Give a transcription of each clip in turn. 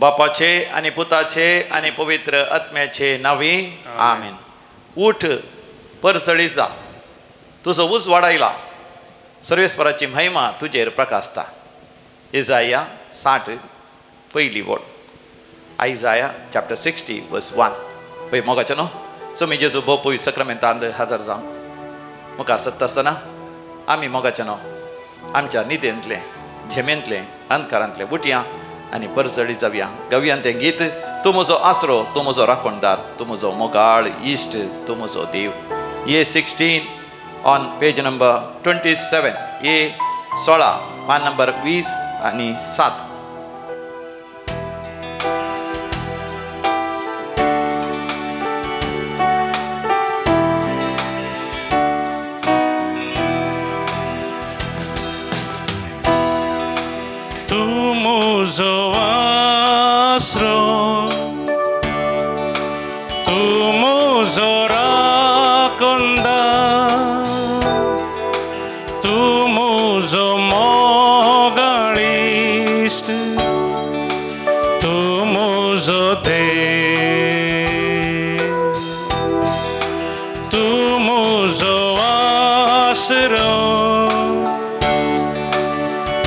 बापाचे आनी पुताचे आनी पवित्र आत्म्याचे नांवी आमेन. उठ परसळी जा, तुजो उजवाड आयला, सर्वेस्पराची महिमा तुजेर प्रकाशता. इजाया 60 पयली वळ. Isaiah chapter 60 verse 1. पळय मोगाचें न्हू सो मी जेजू भोव पवित्र सक्रामेंतांत हजर जावं मुखार सरता आसतना आमी मोगाचें न्हू आमच्या निदेंतलें झेमेंतलें अंधकारांतलें उठया आनी परसळी जावया. गावया तें गीत, तूं म्हजो आसरो, तूं म्हजो राखणदार, तूं म्हजो मोगाळ इश्ट, तूं म्हजो देव. A 16 on page number 27. A 16 पान नंबर 20 आनी 7. तूं म्हजो आसरो, तूं म्हजो राखणदार, तूं म्हजो मोगाळ इश्ट, तूं म्हजो देव, तूं म्हजो आसरो,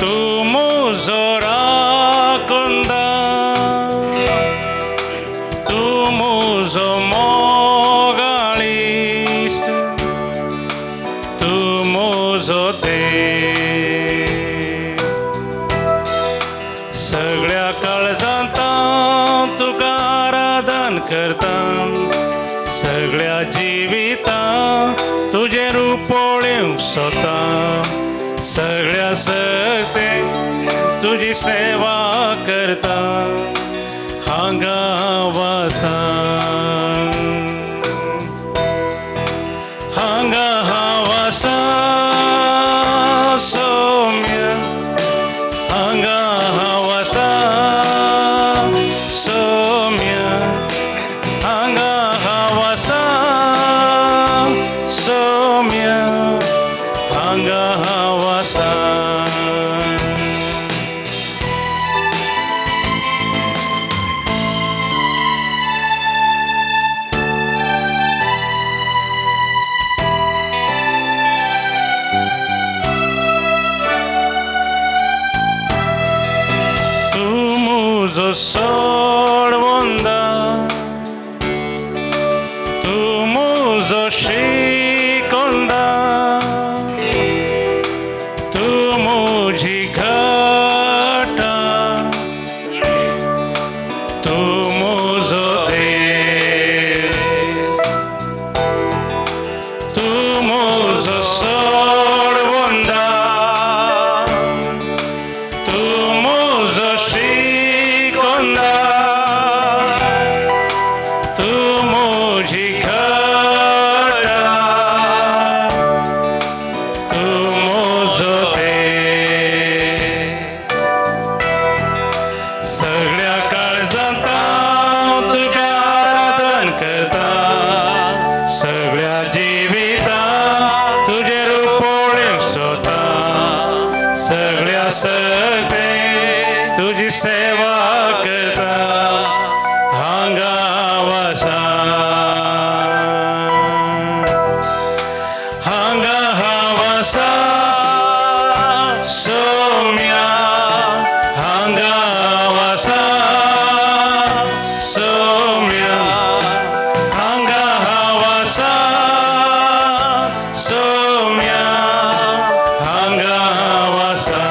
तूं म्हजो राखणदार, तूं म्हजो मोगाळ इश्ट, तूं म्हजो देव. सगळ्या काळजांत तुका आराधन करता, सगळ्या जिवितांत तुजें रूप पळोवंक सोदता, सगळ्या सक्ते तुजी सेवा करता, हांगा वासा, हांगा हांव आसा सौम्य, हांगा हांव आसा सौम्य, हांगा हांव आसा सौम्य, हांगा हांव आसा. तूं म्हजो सोडवंदा, तूं म्हजो शिकोंदा, तूं म्हजी घटा, तूं म्हजो देव, तूं म्हजो सोडवंदा, तूं म्हजो शिकोंदा, तूं म्हजी घटा, तूं म्हजो देव. सगळ्या काळजांत तुका आराधन करता, सगळ्या जिवितांत तुजें रूप पळोवंक सोदता, सगळ्या सक्ते तुजी सेवा करता, हांगा वासा, हांगा हांव आसा सौम्या, हांगा हांव आसा सौम्या, हांगा हांव आसा सौम्या, हांगा हांव आसा.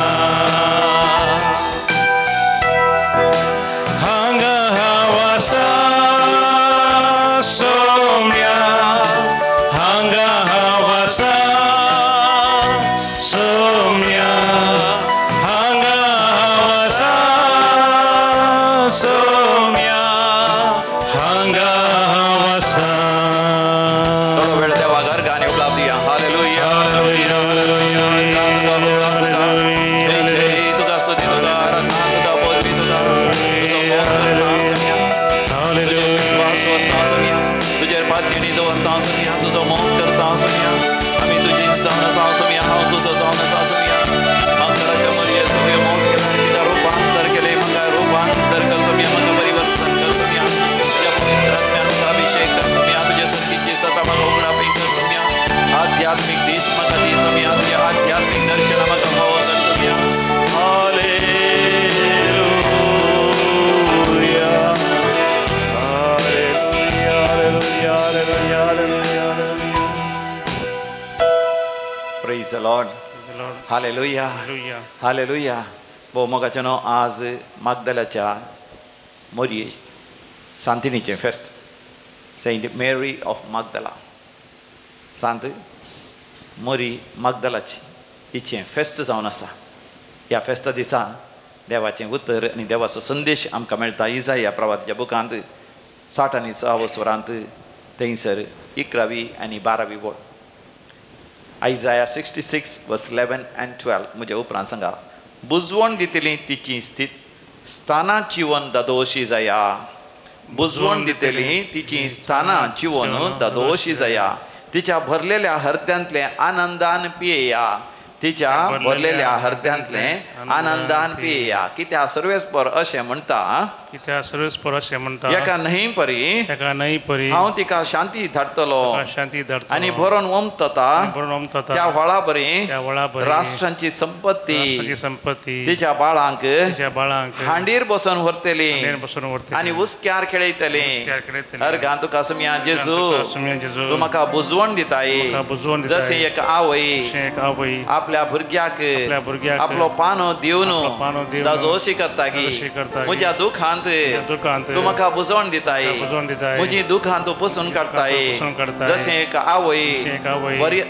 Hallelujah, hallelujah. भोव मोगाचें न्हू, आज मागदलाच्या मोरये सांतिनीचें फेस्त, सेंट मेरी ऑफ मागदला, सांत मोरी मागदलाची हिचें फेस्त जावन आसा. ह्या फेस्ता दिसा देवाचें उतर आनी देवाचो संदेश आमकां मेळटा. इजाया प्रवादाच्या बुकांत 60 आनी 6 वरांत थंयसर 11वी आनी 12वी वळ, आयजाया 66 वर्स 11 आनी 12. म्हज्या उपरांत सांगा, बुजवण दितली तिची स्थानां जिवन दादोशी जाया, बुजवण दितली तिची स्थानां जिवन दादोशी जाया, तिच्या भरलेल्या हरद्यांतलें आनंदान पियेया, तिच्या भरलेल्या हरद्यांतलें आनंदान पियेया. कित्या सर्वेस्पर अशें म्हणटा, कित्या सर्वेस्पर अशें म्हणटा, एका न्हंय परी, एका न्हंय परी हांव तिका शांती धाडटलो, शांती धाडटलो आनी भरून ओमतता, भरून ओमतता त्या व्हळा बरी, त्या व्हळा बरी राष्ट्रांची संपत्ती, संपत्ती तिच्या बाळांक, तिच्या बाळांक हांडीर बसून व्हरतली, बसून व्हरतली आनी हुस्क्यार खेळयतली. अर्गां तुका सुमया जेजू, तूं म्हाका बुजवण दिताय, जशें एक आवय आपल्या भुरग्याक आपलो पानो दिवन दाजोशी करता की म्हज्या दुखांत तूं म्हाका बुजवण दिताय, म्हजी दुखां तूं पुसून काडटाय, जशें एक आवय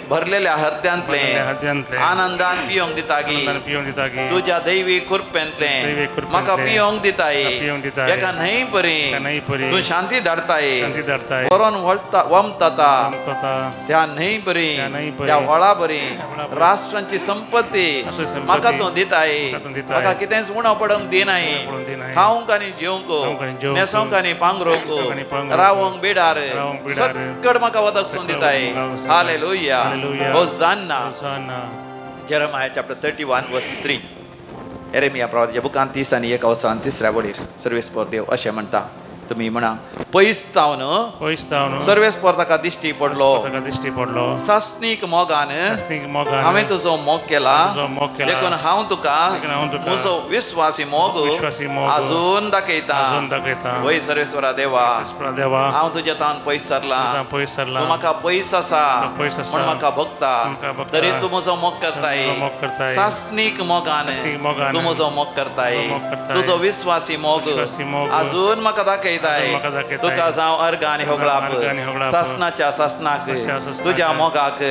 भरलेल्या हरद्यांतलें आनंदान पिवंक दिता की तुज्या दैवी कृपेंतलें म्हाका पिवंक दिताय. एका न्हंय परी तूं शांती धाडटाय, भरून वमता त्या न्हंय परी, त्या व्हळा परी राष्ट्रांची संपत्ती म्हाका तूं दिताय. म्हाका कितेंच उणो पडूंक दिनाय, खावंक आनी जेवंक, न्हेसोंक आनी पांगरूंक, रावंक बेडार, सक्कड म्हाका वदक दिताय. हालेलुया, होजान्ना. जेरेमाया चॅप्टर 31 वर्स 3, एरेमिया प्रवादाच्या बुकांत 30 आनी 1 वचरान 3ऱ्या वडीर सर्वेस्पर देव अशें म्हणटा, तुमी म्हणा, पयस तावन, पयस तावन सर्वेस्पर ताका दिश्टी पडलो, ताका दिश्टी पडलो, सासणीक मोगान हांवें तुजो मोग केला, देखून हांव तुका म्हजो विस्वासी मोग आजून दाखयता. वय सर्वेस्परा देवा, हांव तुज्या तावन पयस सरला, तूं म्हाका पयस आसा म्हूण म्हाका भोगता, तरी तूं म्हजो मोग करताय, सासणीक मोगान तूं म्हजो मोग करताय, तुजो विस्वासी मोग आजून म्हाका दाखयता. तुका जावं अर्घ आनी होगळाप सासनाच्या सासनाक, तुज्या मोगाक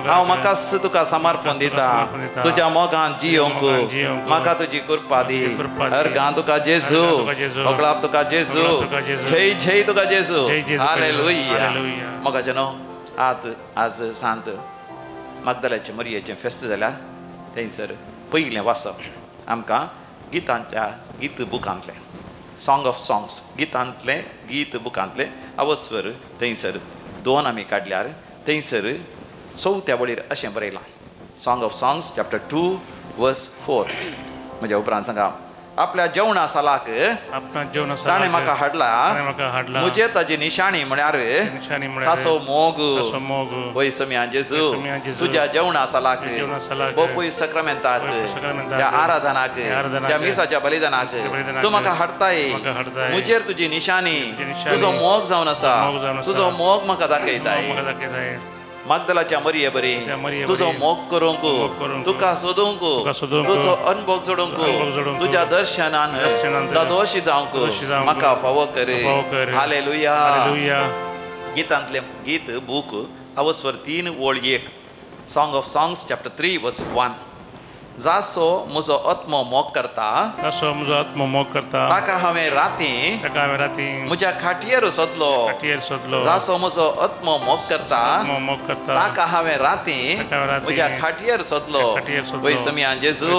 हांव म्हाकाच तुका समर्पण दिता, तुज्या मोगान जियोंक म्हाका तुजी कृपा दी. अर्घां तुका जेजू, होगळाप तुका जेजू, जय जय तुका जेजू. हालेलुया. मोगाचें न्हू, आज सांत मागदलाचें मरियेचें फेस्त जाल्यार थंयसर पयलें वाचप आमकां गितांतल्या गीत बुकांतलें, सॉंग ऑफ सॉंग्स गितांतलें गीत बुकांतलें अवस्वर थंयसर 2 आमी काडल्यार थंयसर 4थ्या वळीर अशें बरयलां, song of songs chapter 2 verse 4. म्हज्या उपरांत सांगा, आपल्या जेवणा सालाक ताणें म्हाका हाडला, म्हजे ताजी निशाणी म्हळ्यार ताचो मोग. वय समिया जेजू, तुज्या जेवणा सालाक, बोपूय सक्रमेंताक, त्या आराधनाक, त्या मिसाच्या बलिदानाक तूं म्हाका हाडटाय, म्हजेर तुजी निशाणी, तुजो मोग जावन आसा, तुजो मोग म्हाका दाखयताय. मागदलाच्या मरिये बरी तुजो मोग करूंक, तुका सोदूंक, तुजो अनुभव जोडूंक, तुज्या दर्शनान दादोशी जावंक म्हाका फावो कर. हालेलुया. गितांतलें गीत बूक अवस्वर 3 ओळ 1, song of songs chapter 3 verse 1. जासो म्हजो आत्मो मोग करता, जासो म्हजो आत्मो मोग करता, ताका हांवें राती म्हज्या खाटयेर सोदलो, जासो म्हजो आत्मो मोग करता, ताका हांवें राती म्हज्या खाटयेर सोदलो. वय समिया जेजू,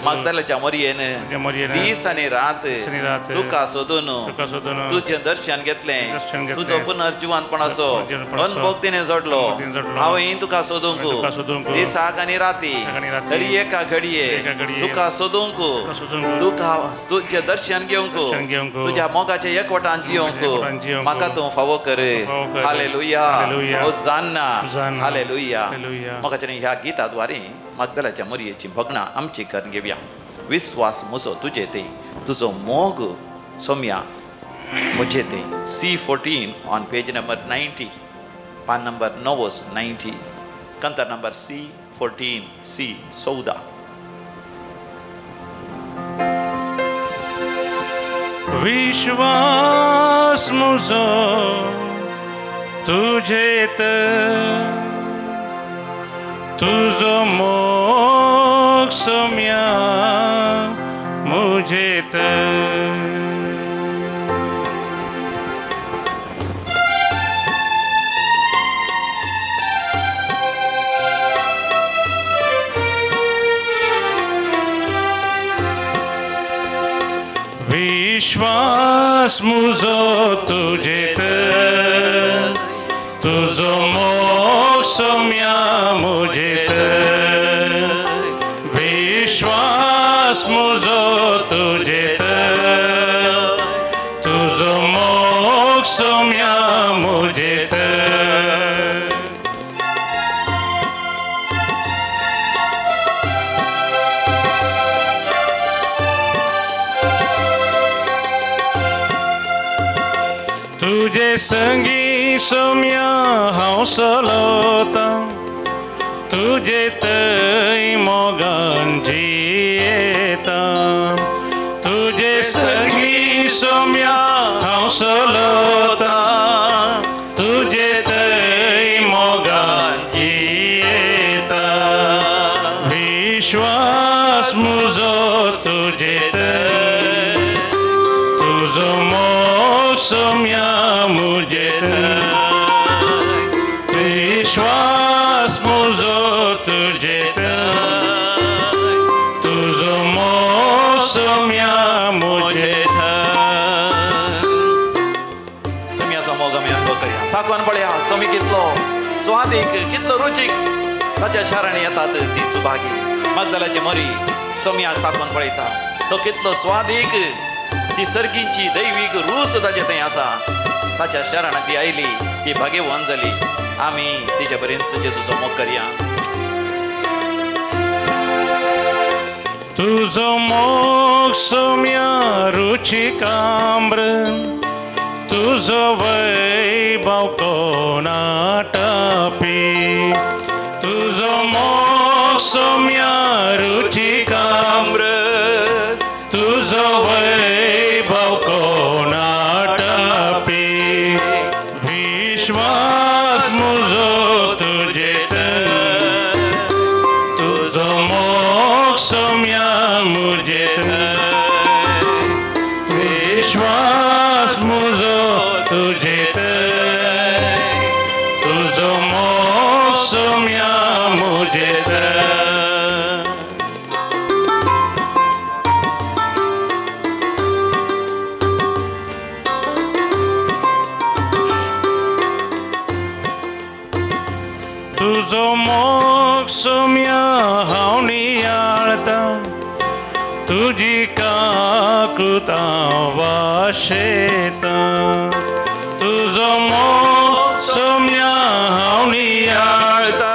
मागदलाच्या मरियेन दीस आनी रात तुका सोदून तुजें दर्शन घेतलें, तुजो पुनर्जिवनपणाचो अनुभव तिणें जोडलो. हांवें तुका सोदूंक दिसाक आनी राती, तरी एका घडये तुका सोदूंक, तुका तुजें दर्शन घेवंक, तुज्या मोगाच्या एकवटान जियोंक म्हाका तूं फावो कर. हालेलुया, होजान्ना. हालेलुया. मोगाच्या ह्या गिता द्वारे मागदलाच्या मरियेची भगणां आमची करून घेवया. विस्वास म्हजो तुजे ते, तुजो मोग सोम्या म्हजे ते. C14 on page number 90, पान नंबर 9 90, कंतर नंबर C14 C14. विश्वास मुजो तुझेत, तुजो मोग सोम्या मुझेत। विश्वास मुजो तुझेत, तुजो मोग सोम्या मुझेत। विश्वास मुजो तुझेत, तुजो मोग सोम्या मुझेत। तुझे संगी सोम्या हांव चलता, तुझे थंय मोगान जियेता। तुझे संगी सोम्या हांव चलता, तुझे थंय मोगान जियेता। विश्वास मुजो तुझे थंय, तुजो मोग सोम्या मुझेत। विश्वास मुजो तुझेत, तुजो मोग सोम्या मुझेत। सोम्याचो मोग आमी अनुभव करया। साकून पळया सोमी कितलो स्वादीक, कितलो रुचीक, ताच्या शारांनी येतात ती सुभागी। मगदलाची मरी सोम्याक साकून पळयता, तो कितलो स्वादीक, ती सर्गीची दैवीक रूस ताचे थंय आसा। ताच्या शरणांत ती आयली, ती भाग्यवान जाली। आमी तिचे बरेंच जेजूचो मोग करया। तुजो मोग सोम्या रुचिकाम्र, तुजो वैभव कोणाटापी। तुजो मोग सोम्या रुचिकाम्र, तुजो वैभव कोणाटापी। विश्वास मुजो तुझेत, तुजो मोग सोम्या मुझेत। विश्वास मुजो तुझेत, तुजो मोग सोम्या मुझेत। तुजो मोग सोम्या हांव नियाळता, तुजी काकुतां वाशेता। तुजो मोग सोम्या हांव नियाळता,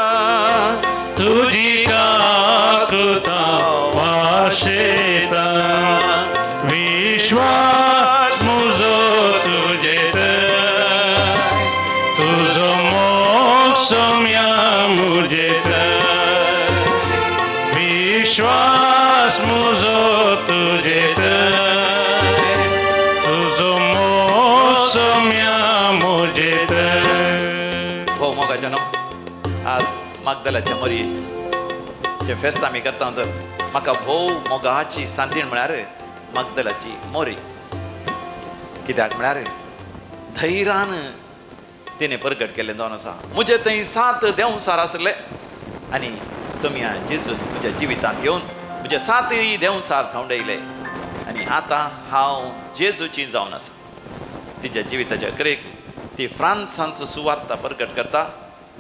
तुजी काकुतां वाशेता। विश्वास मुजो तुझेत, तुजो मोग सोम्या मुझेत। विश्वास मुजो तुझेत, तुजो मोग सोम्या मुझेत। हो मोगाच्या न्हू, आज मागदलाच्या मरी जे फेस्त आमी करता तर म्हाका भोव मोगाची सांतीण म्हळ्यार मागदलाची मोरी। कित्याक म्हळ्यार धैर्यान तिणें परगट केल्लें जावन आसा। म्हजे थंय 7 देंवसार आसले आनी सोम्या जेजून म्हज्या जिवितांत येवन म्हजे 7 देंवसार थांवडयले आनी आतां हांव जेजूची जावन आसा। तिच्या जिविताच्या अखेरेक ती फ्रांसांचो सुवार्ता परगट करता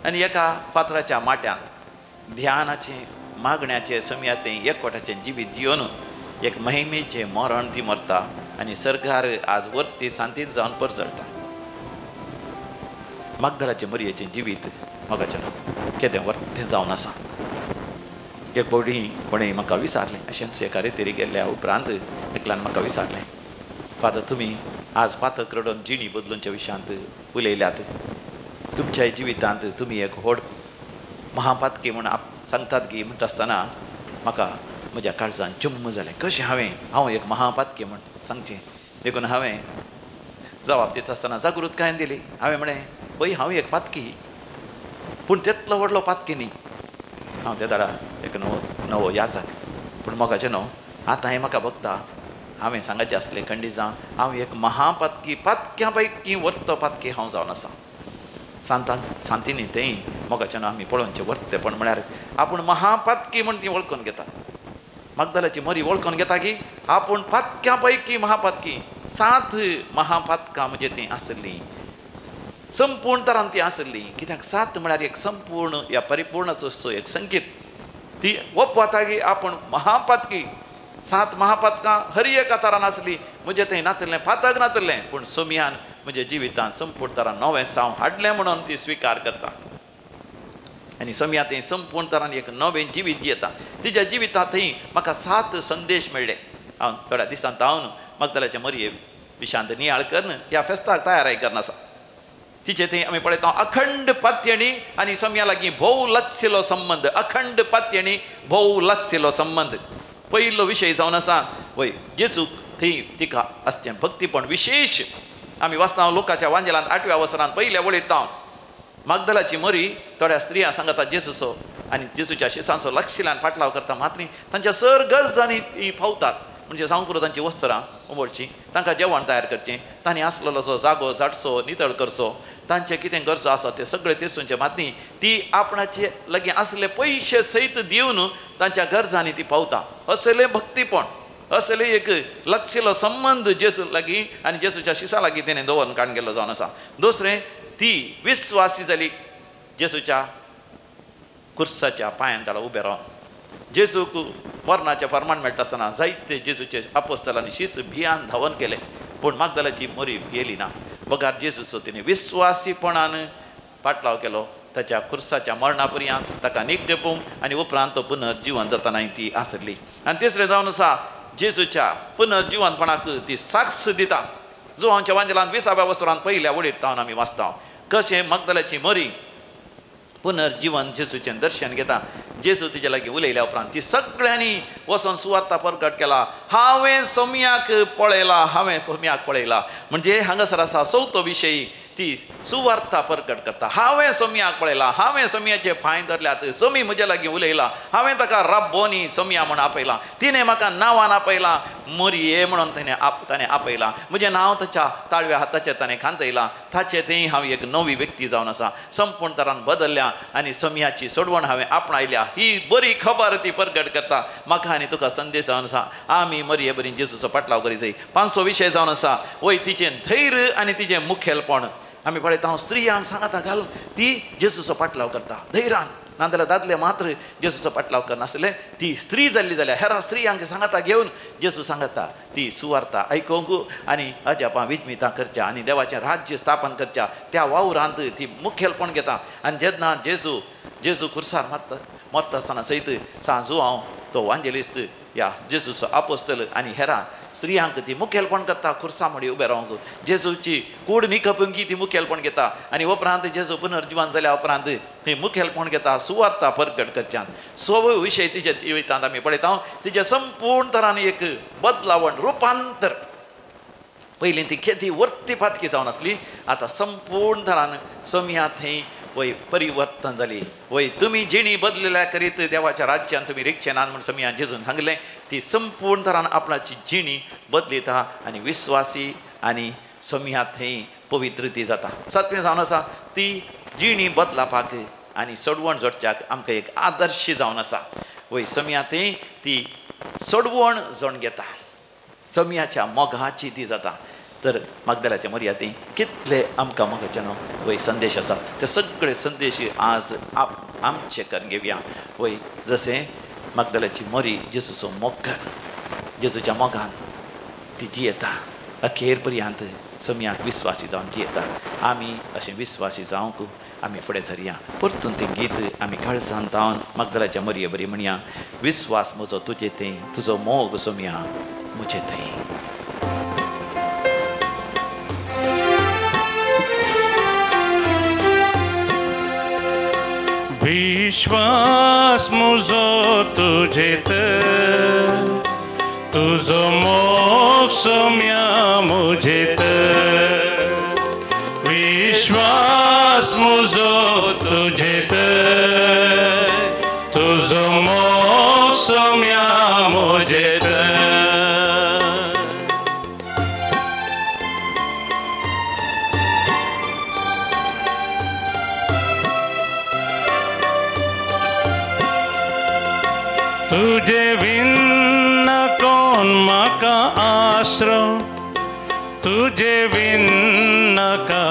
आनी एका फातराच्या माट्यान ध्यानाचें मागण्याचें सोम्या तें एकवटाचें जिवीत जिवन एक महिमेचें मरण ती मरता आनी सरकार आज वरती सांतीन जावन परजळटा। मागदलाचे मरयेचें जिवीत मोगाचें केदें वर्तें जावन आसा। एक फावटी कोणें म्हाका विचारलें, अशेंच एका रितीर गेल्ल्या उपरांत एकल्यान म्हाका विचारलें, फादर तुमी आज पातक रडोवन जिणी बदलूनच्या विशयांत उलयल्यात, तुमच्या जिवितांत तुमी एक व्हड महापातकी म्हूण सांगतात की म्हणटा आसतना म्हाका म्हज्या काळजान चुम्म जालें। कशें हांवें हांव एक महापातकी म्हूण सांगचें? देखून हांवें जबाब दिता आसतना जागृतकायेन दिली. हांवें म्हळें पळय हांव एक पातकी, पूण तितलो व्हडलो पातकी न्ही. हांव त्या दाडा एक नवो नवो याजक, पूण मोगाचें न्हू आतां हें म्हाका भोगता. हांवें सांगाचें आसलें खंडीजां हांव एक महापातकी, पातक्यां पैकी वर्तो पातकी हांव जावन आसा. सांतान सांतीनी थंय मोगाचें न्हू आमी पळोवचें वर्तेपण म्हळ्यार आपूण महापातकी म्हण ती वळखून घेतात. मागदालाची मरी वळखून घेता की आपूण पातक्यां पैकी महापातकी. 7 महापातकां म्हणजे ती आसली, संपूर्ण तरान ती आसली. कित्याक 7 म्हळ्यार एक संपूर्ण या परिपूर्णाचो एक संकेत. ती वपता की आपूण महापातकी. 7 महापातकां हर एका तरान आसली. म्हजें थंय नातलें पातक नातलें, पूण सोमयान म्हज्या जिवितान संपूर्ण तरान नवें साव हाडलें म्हणून ती स्विकार करता. आनी सोमया थंय संपूर्ण तरान एक नवें जिवीत जियेता. तिज्या जिवितांत थंय म्हाका 7 संदेश मेळ्ळे. हांव थोड्या दिसांत हांव मगदलाचे मरये विशांत नियाळ करून ह्या फेस्ताक तयाराय करून आसा. तिचे थंय आमी पळयता अखंड पात्यणी आनी सोमया लागीं भोव लागशिल्लो संबंद. अखंड पात्यणी भोव लागशिल्लो संबंद पयलो विशय जावन आसा. वय जेजूक थंय तिका आसचें भक्तीपण विशेश. आमी वाचता लोकाच्या वांजेलांत 8व्या वसरांत पयल्या वळीत हांव मागदलाची मरी थोड्या स्त्रियां सांगता जेजूचो आनी जेजूच्या शिसांचो लागशिल्ल्यान फाटलाव करता. मात्री तांच्या सर गरजांनी ती पावतात. म्हणजे सांगूंक पुरो तांची वस्त्रां उमळचीं, तांकां जेवण तयार करचें, तांणी आसलेलो जो जागो झाडचो नितळ करचो, तांचे कितें गरजो आसा ते सगळे तेसूनचे मातनी ती आपणाचे लागीं आसले पयशे सयत दिवन तांच्या गरजांनी ती पावता. असलें भक्तीपण, असलें एक लागशिल्लो संबंद जेजू लागीं आनी जेजूच्या शिसा लागीं तेणें दवरून काडून गेल्लो जावन आसा. दुसरें ती विस्वासी जाली जेजूच्या कुर्साच्या पांयान ताळा उबें रावन. जेजूक मरणाचें फर्माण मेळटा आसतना जायते जेजूचे आपोस्तलांनी शीस भियान धांवन केले, पूण मागदलाची मरी येयली ना. बगार जेजूचो तिणें विस्वासीपणान पाटलाव केलो. ताच्या कुर्साच्या मरणा पर्यंत ताका निक देपूंक आनी उपरांत तो पुनर्जिवन जाताना ती आसली. आनी तिसरें जावन आसा जेजूच्या पुनर्जिवनपणाक ती साक्ष दिता. जो आमच्या वांजेलान 20व्या वसरांत पयल्या वडीर तावन आमी वाचता कशें मागदलाची मरी पुनर्जिवन जेजूचें दर्शन घेता. जेजू तिजे लागीं उलयल्या उपरांत ती सगळ्यांनी वचोन सुवार्ता परगट केला. हांवें सोमयाक पळयला, हांवें सोमयाक पळयला. म्हणजे हांगासर आसा चवथो विशय, ती सुवार्ता परगट करता. हांवें सोमयाक पळयला, हांवें सोमयाचे पांय धरल्यात, सोमी म्हजे लागीं उलयला, हांवें ताका रब्बोनी सोमया म्हूण आपयला, तिणें म्हाका नांवान आपयला, मरये म्हणून ताणें आपयला, म्हजें नांव ताच्या ताळव्या हाताचेर ताणें खांदयलां, ताचे थंय हांव एक नवी व्यक्ती जावन आसा, संपूर्ण तरान बदलल्या आनी सोमयाची सोडवण हांवें आपणायल्या. ही बरी खबर ती परगट करता. म्हाका आनी तुका संदेश जावन आसा आमी मरये बरी जेजूचो पाटलाव करी जाय. 5 विशय जावन आसा वय तिचें धैर्य आनी तिचें मुखेलपण. आमी पळयता हांव स्त्रियांक सांगाता घाल ती जेजूचो पाटलाव करता धैर्यान, नाजाल्यार दादले मात्र जेजूचो पाटलाव करनासले. ती स्त्री जाल्ली जाल्यार हेरां स्त्रियांक सांगाता घेवन जेजू सांगता ती सुवार्ता आयकूंक आनी अजापां विजमितां करच्या आनी देवाचें राज्य स्थापन करच्या त्या वावरांत ती मुखेलपण घेता. आनी जेन्ना जेजू जेजू खुर्सार मरता आसतना सयत सांजू हांव तो वांजेलिस्त या जेजूचो आपोस्तल आनी हेरां स्त्रियांक ती मुखेलपण करता खुर्सा मडी उबें रावंक. जेजूची कूड निखपूंक ती मुखेलपण घेता आनी उपरांत जेजू पुनर्जिवन जाल्या उपरांत ही मुखेलपण घेता सुवार्ता परगट करच्यान. सवय विशय तिच्या जिवितांत आमी पळयता. तिचें संपूर्ण तरान एक बदलावण रुपांतर. पयलीं ती खेती वर्ती पातकी जावन आसली, आतां संपूर्ण तरान सोमया थंय वय परिवर्तन जाली. वय तुमी जिणी बदलल्या करीत देवाच्या राज्यान तुमी रिगचे नात म्हूण सोमया जेजून सांगलें. ती संपूर्ण तरान आपणाची जिणी बदलिता आनी विस्वासी आनी सोमया थंय पवित्र ती जाता. 7वें जावन आसा ती जिणी बदलापाक आनी सोडवण जोडच्याक आमकां एक आदर्श जावन आसा. वय सोमया थंय ती सोडवण जोड घेता, सोमयाच्या मोगाची ती जाता. तर मागदलाच्या मर्यादी कितले आमकां मोगाचे न्हू वय संदेश आसा ते सगळे संदेश आज आमचे करून घेवया. वय जशें मागदलाची मरी जेजूचो मोग कर, जेजूच्या मोगान ती जियेता अखेर पर्यंत सोमयाक विस्वासी जावन जियेता. आमी अशें विस्वासी जावंक आमी फुडें धरया. परतून तें गीत आमी काळजान तावन मागदलाच्या मरये बरी म्हणया. विस्वास म्हजो तुजे थंय, तुजो मोग सोमया म्हजे थंय. विश्वास मुझो तुझेत, तुझो मोग मोग सोम्या मुझेत विश्वास मुजो तुझेत तुझो मोग सोम्या मुझेत तुझे विन कोण म्हाका आसरो तुझे विन नाका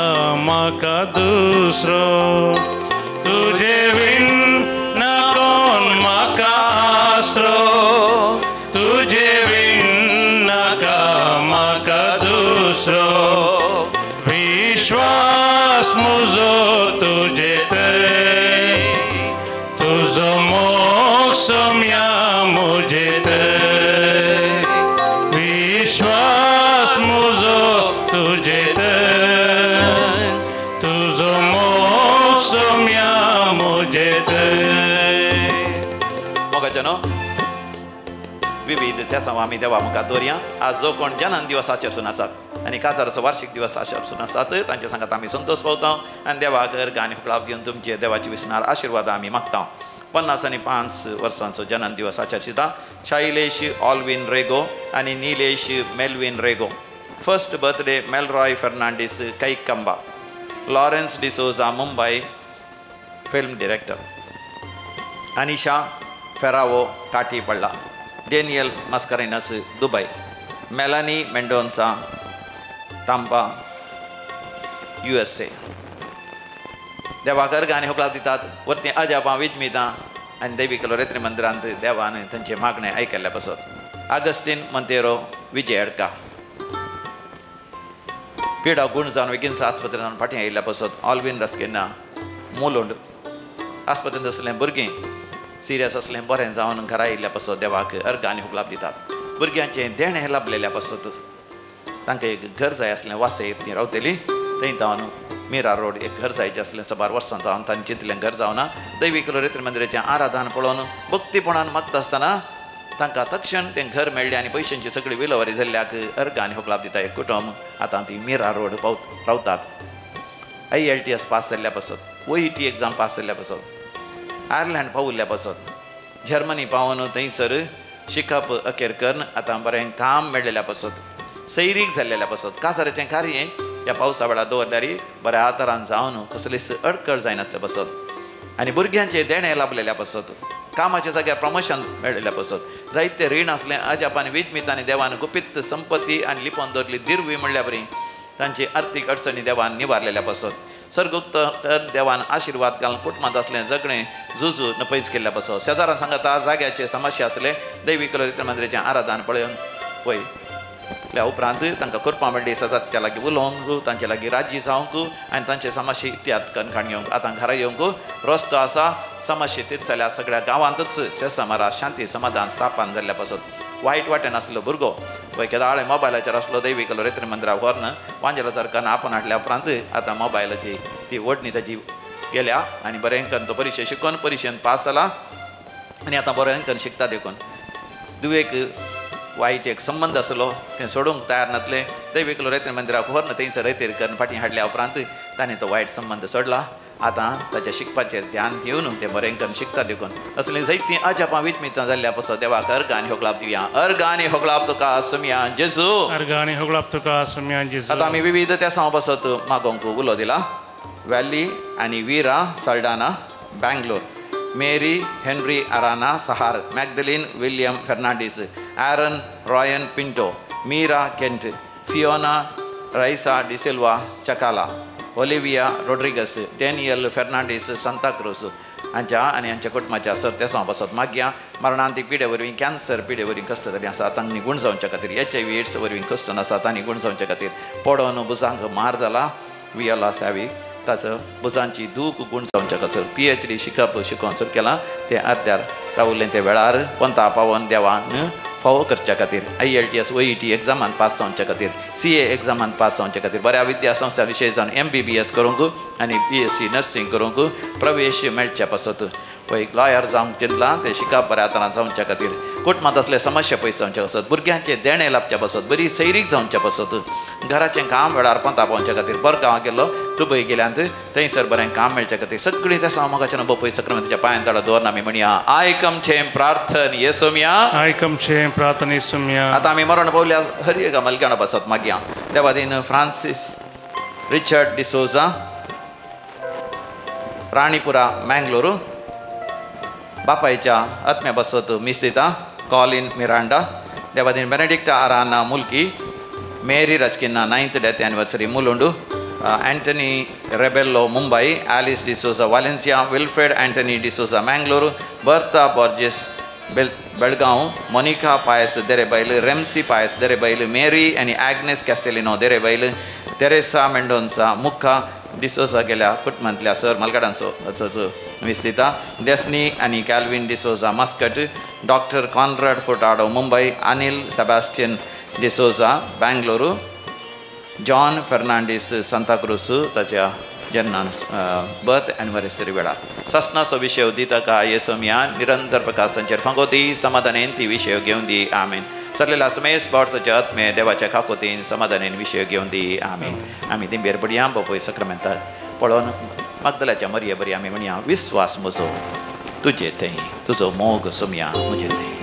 म्हाका दुसरो तुझे विन कोण म्हाका आसरो तुझे विन नाका म्हाका दुसरो विश्वास मुजो तुझे तुझो मोग सोम्या मुझेत विश्वास मुजो तुझेत तुझो मोग सोम्या मुझेत. मोगाचें न्हू विविध त्या आमी देवा मुखार दवरया. आज जो कोण जनन दिवस आचरसून आसात आनी काजाराचो वार्षिक दिवस आचरसून आसात तांचे सांगात आमी संतोष पावता आनी देवाक अर्घ आनी हुकलाव दिवन तुमचे देवाची विसणार आशिर्वाद आमी मागता. 55 वर्सांचो जनन दिवस आचरिता शाइलेश ऑलविन रेगो आनी Nilesh Melvin Rego. First birthday Melroy Fernandes Kaikamba. Lawrence D'Souza Mumbai film director. Anisha Ferrao Katipalla. Daniel Mascarenhas Dubai. Melanie Mendonca Tampa USA. देवाक अर्घ आनी होकलाव दितात वरती अजापां विजमितां आनी देवी कलोरेत्री मंदिरांत देवान तांचें मागणें आयकल्ल्या पासत. आगस्टीन मंतेरो विजय अडका पिडा गुण जावन वेगीन आस्पत्रेंत फाटीं आयिल्ल्या पासत. ऑलविन रस्केना मुलुंड आस्पत्रेंत आसलें भुरगीं सिरियस आसलें बरें जावन घरा आयिल्ल्या पासत देवाक अर्घ आनी हुकलाप दितात. भुरग्यांचें देणें लाबलेल्या पासत तांकां एक घर जाय आसलें वासय तीं रावतलीं थंय जावन मीरा रोड एक घर जायचें आसलें साबार वर्सां जावन तांणी चिंतलें घर जावना दैवी कलोरेत्री मंदिराचें आराधन पळोवन भक्तीपणान मागता आसतना तांकां तक्षण तें घर मेळ्ळें आनी पयशांची सगळी विलोवारी जाल्ल्याक अर्घ आनी होकलाप दिता. एक कुटुंब आतां ती मीरा रोड पावत रावतात. IELTS पास जाल्ल्या पासत OET exam पास जाल्ल्या पासत आयर्लंड पावुल्ल्या पासत जर्मनी पावन थंयसर शिकप अखेर करून आतां बरें काम मेळ्ळेल्या पासत सैरीक जाल्लेल्या पासत काजाराचें कार्य ह्या पावसा वेळार दवरल्यार बऱ्या आदारान जावन कसलीच अडकळ जायनातले पासत आनी भुरग्यांचें देणें लाबलेल्या पासत कामाच्या जाग्यार प्रमोशन मेळिल्ल्या पासत जायते रीण आसलें अजापान विजमीत आनी देवान गुपीत संपत्ती आनी लिपोवन दवरली दिरवी म्हणल्या बरी तांची आर्थीक अडचणी देवान निवारलेल्या पासत सर्गुक्त देवान आशिर्वाद घालून कुटुंबांत आसलें झगडें झुजू नपयस केल्ल्या पासत शेजारान सांगता जाग्याचे समस्या आसले दैवी कलोरेत्री मंदिराचें आराधन पळोवन पळय त्या उपरांत तांकां करपा मेळ्ळी सदांच्या लागीं उलोवंक तांचे लागीं राजी जावंक आनी तांचे समस्या इत्याद करून काण घेवंक आतां घरा येवंक रस्तो आसा समस्या तीच जाल्यार सगळ्या गांवांतच शेसामारा शांती समाधान स्थापन जाल्ल्या पासत वायट वाटेन आसलो भुरगो वय केदाळे मोबायलाचेर आसलो दैवी कलोरेत्री मंदिराक व्हरून वांजेलाचेर करून आपण हाडल्या उपरांत आतां मोबायलाची ती ओडणी ताजी गेल्या आनी बरें करून तो परिशे शिकोवन परिशेन पास जाला आनी आतां बरें करून शिकता देखून दुवेक वायट एक संबंद आसलो तें सोडूंक तयार नासले दैवी कलोरेत्री मंदिराक व्हरून थंयसर रयतेर करून फाटीं हाडल्या उपरांत ताणें तो वायट संबंद सोडला. आतां ताच्या शिकपाचेर ध्यान दिवन तें बरें करून शिकता देखून असलीं जायतीं अजापां विजमितां जाल्ल्या पासत देवाक अर्घ आनी होकलाप दिवया. अर्घ आनी होकलाप तुका सुमया जेजू. अर्घ आनी होकलाप तुका सुमया जेजू. आतां आमी विविध त्या पासत मागोवंक उलो दिला. वॅली आनी Veera Saldanha Bangalore. Mary Henry Arana Sahar. Magdalene William Fernandes. Aaron Ryan Pinto. Meera Kent. Fiona Raisa D'Silva Chakala. Olivia Rodrigues. Daniel Fernandes Santacruz हांच्या आनी हांच्या कुटुंबाच्या सर तेसां पासत मागया. मरणांतीक पिडे वरवीं कॅन्सर पिडे वरवीं कश्ट जाल्लीं आसा तांणी गूण जावच्या खातीर HIV AIDS वरवीं कश्ट आसा तांणी गूण जावच्या खातीर पडोन भुजांक मार जाला वियोला सॅवी ताचो भुजांची दूख गूण जावच्या खातीर PhD शिकप शिकोवन सुरू केलां तें अर्द्यार रावलें ते वेळार पंता पावोन देवान फावो करच्या खातीर IELTS OET एग्जामान पास जावच्या खातीर CA एग्जामान पास जावच्या खातीर बऱ्या विद्या संस्था विशय जावन MBBS करूंक आनी BSc nursing करूंक प्रवेश मेळच्या पासत पळय लॉयर जावंक चिंतलां तें शिकप बऱ्या तरान जावच्या खातीर कुटुंबांत असले समस्या पयस जावच्या पासत, भुरग्यांचें देणें लाबच्या पासत, बरी सैरीक जावच्या पासत, घराचें काम वेळार पंता पावच्या खातीर, बरगांवां गेल्लो दुबय गेल्यान थंयसर बरें काम मेळच्या खातीर सगळीं तेसां मोगाच्यान बापूय सक्रमेंताच्या पांयान ताळो दवरना आमी म्हणया आयक आमचें प्रार्थन येसोमया, आयक आमचें प्रार्थन येसोमया. आतां आमी मरण पावल्या हर एका मलग्याणा पासत मागया. देवादीन फ्रांसीस रिचर्ड डिसोजा, राणीपुरा मँगलोरू, बापायच्या आत्म्या बसत मिस्तिता कॉलिन मिरांडा, देवादीन Benedicta Aranha Mulki, Mary Rasquinha 9th death anniversary Mulund, Antony Rebello Mumbai, Alice D'Souza Valencia, Wilfred Antony D'Souza Mangalore, Bertha Borges Belgaum, Monica Pius Derebail, Remsy Pius Derebail, Mary आनी Agnes Castelino Derebail, Teresa Mendonca Mukha D'Souza गेल्या कुटुंबांतल्या sir मलगाडांचो विस्तिता, डेस्नी आनी Calvin D'Souza Muscat, doctor Conrad Furtado Mumbai, Anil Sebastian D'Souza Bengaluru, John Fernandes Santacruz ताच्या जन्मान birth anniversary वेळार. सासनाचो विशय दी ताका येसोमया, निरंतर प्रकाश तांचेर फांगो दी, समाधानेन ती विशय घेवन दी. आमेन. सरलेला समेस पावट ताच्या आत्मे देवाच्या काकोतीन समाधानेन विशय घेवन दी. आमेन. आमी दिंबेर पडया बापूय सक्रमेंतार पळोवन मागदलाच्या मरये बरी आमी म्हणया विस्वास म्हजो तुजे थंय, तुजो मोग सोमया म्हजे थंय.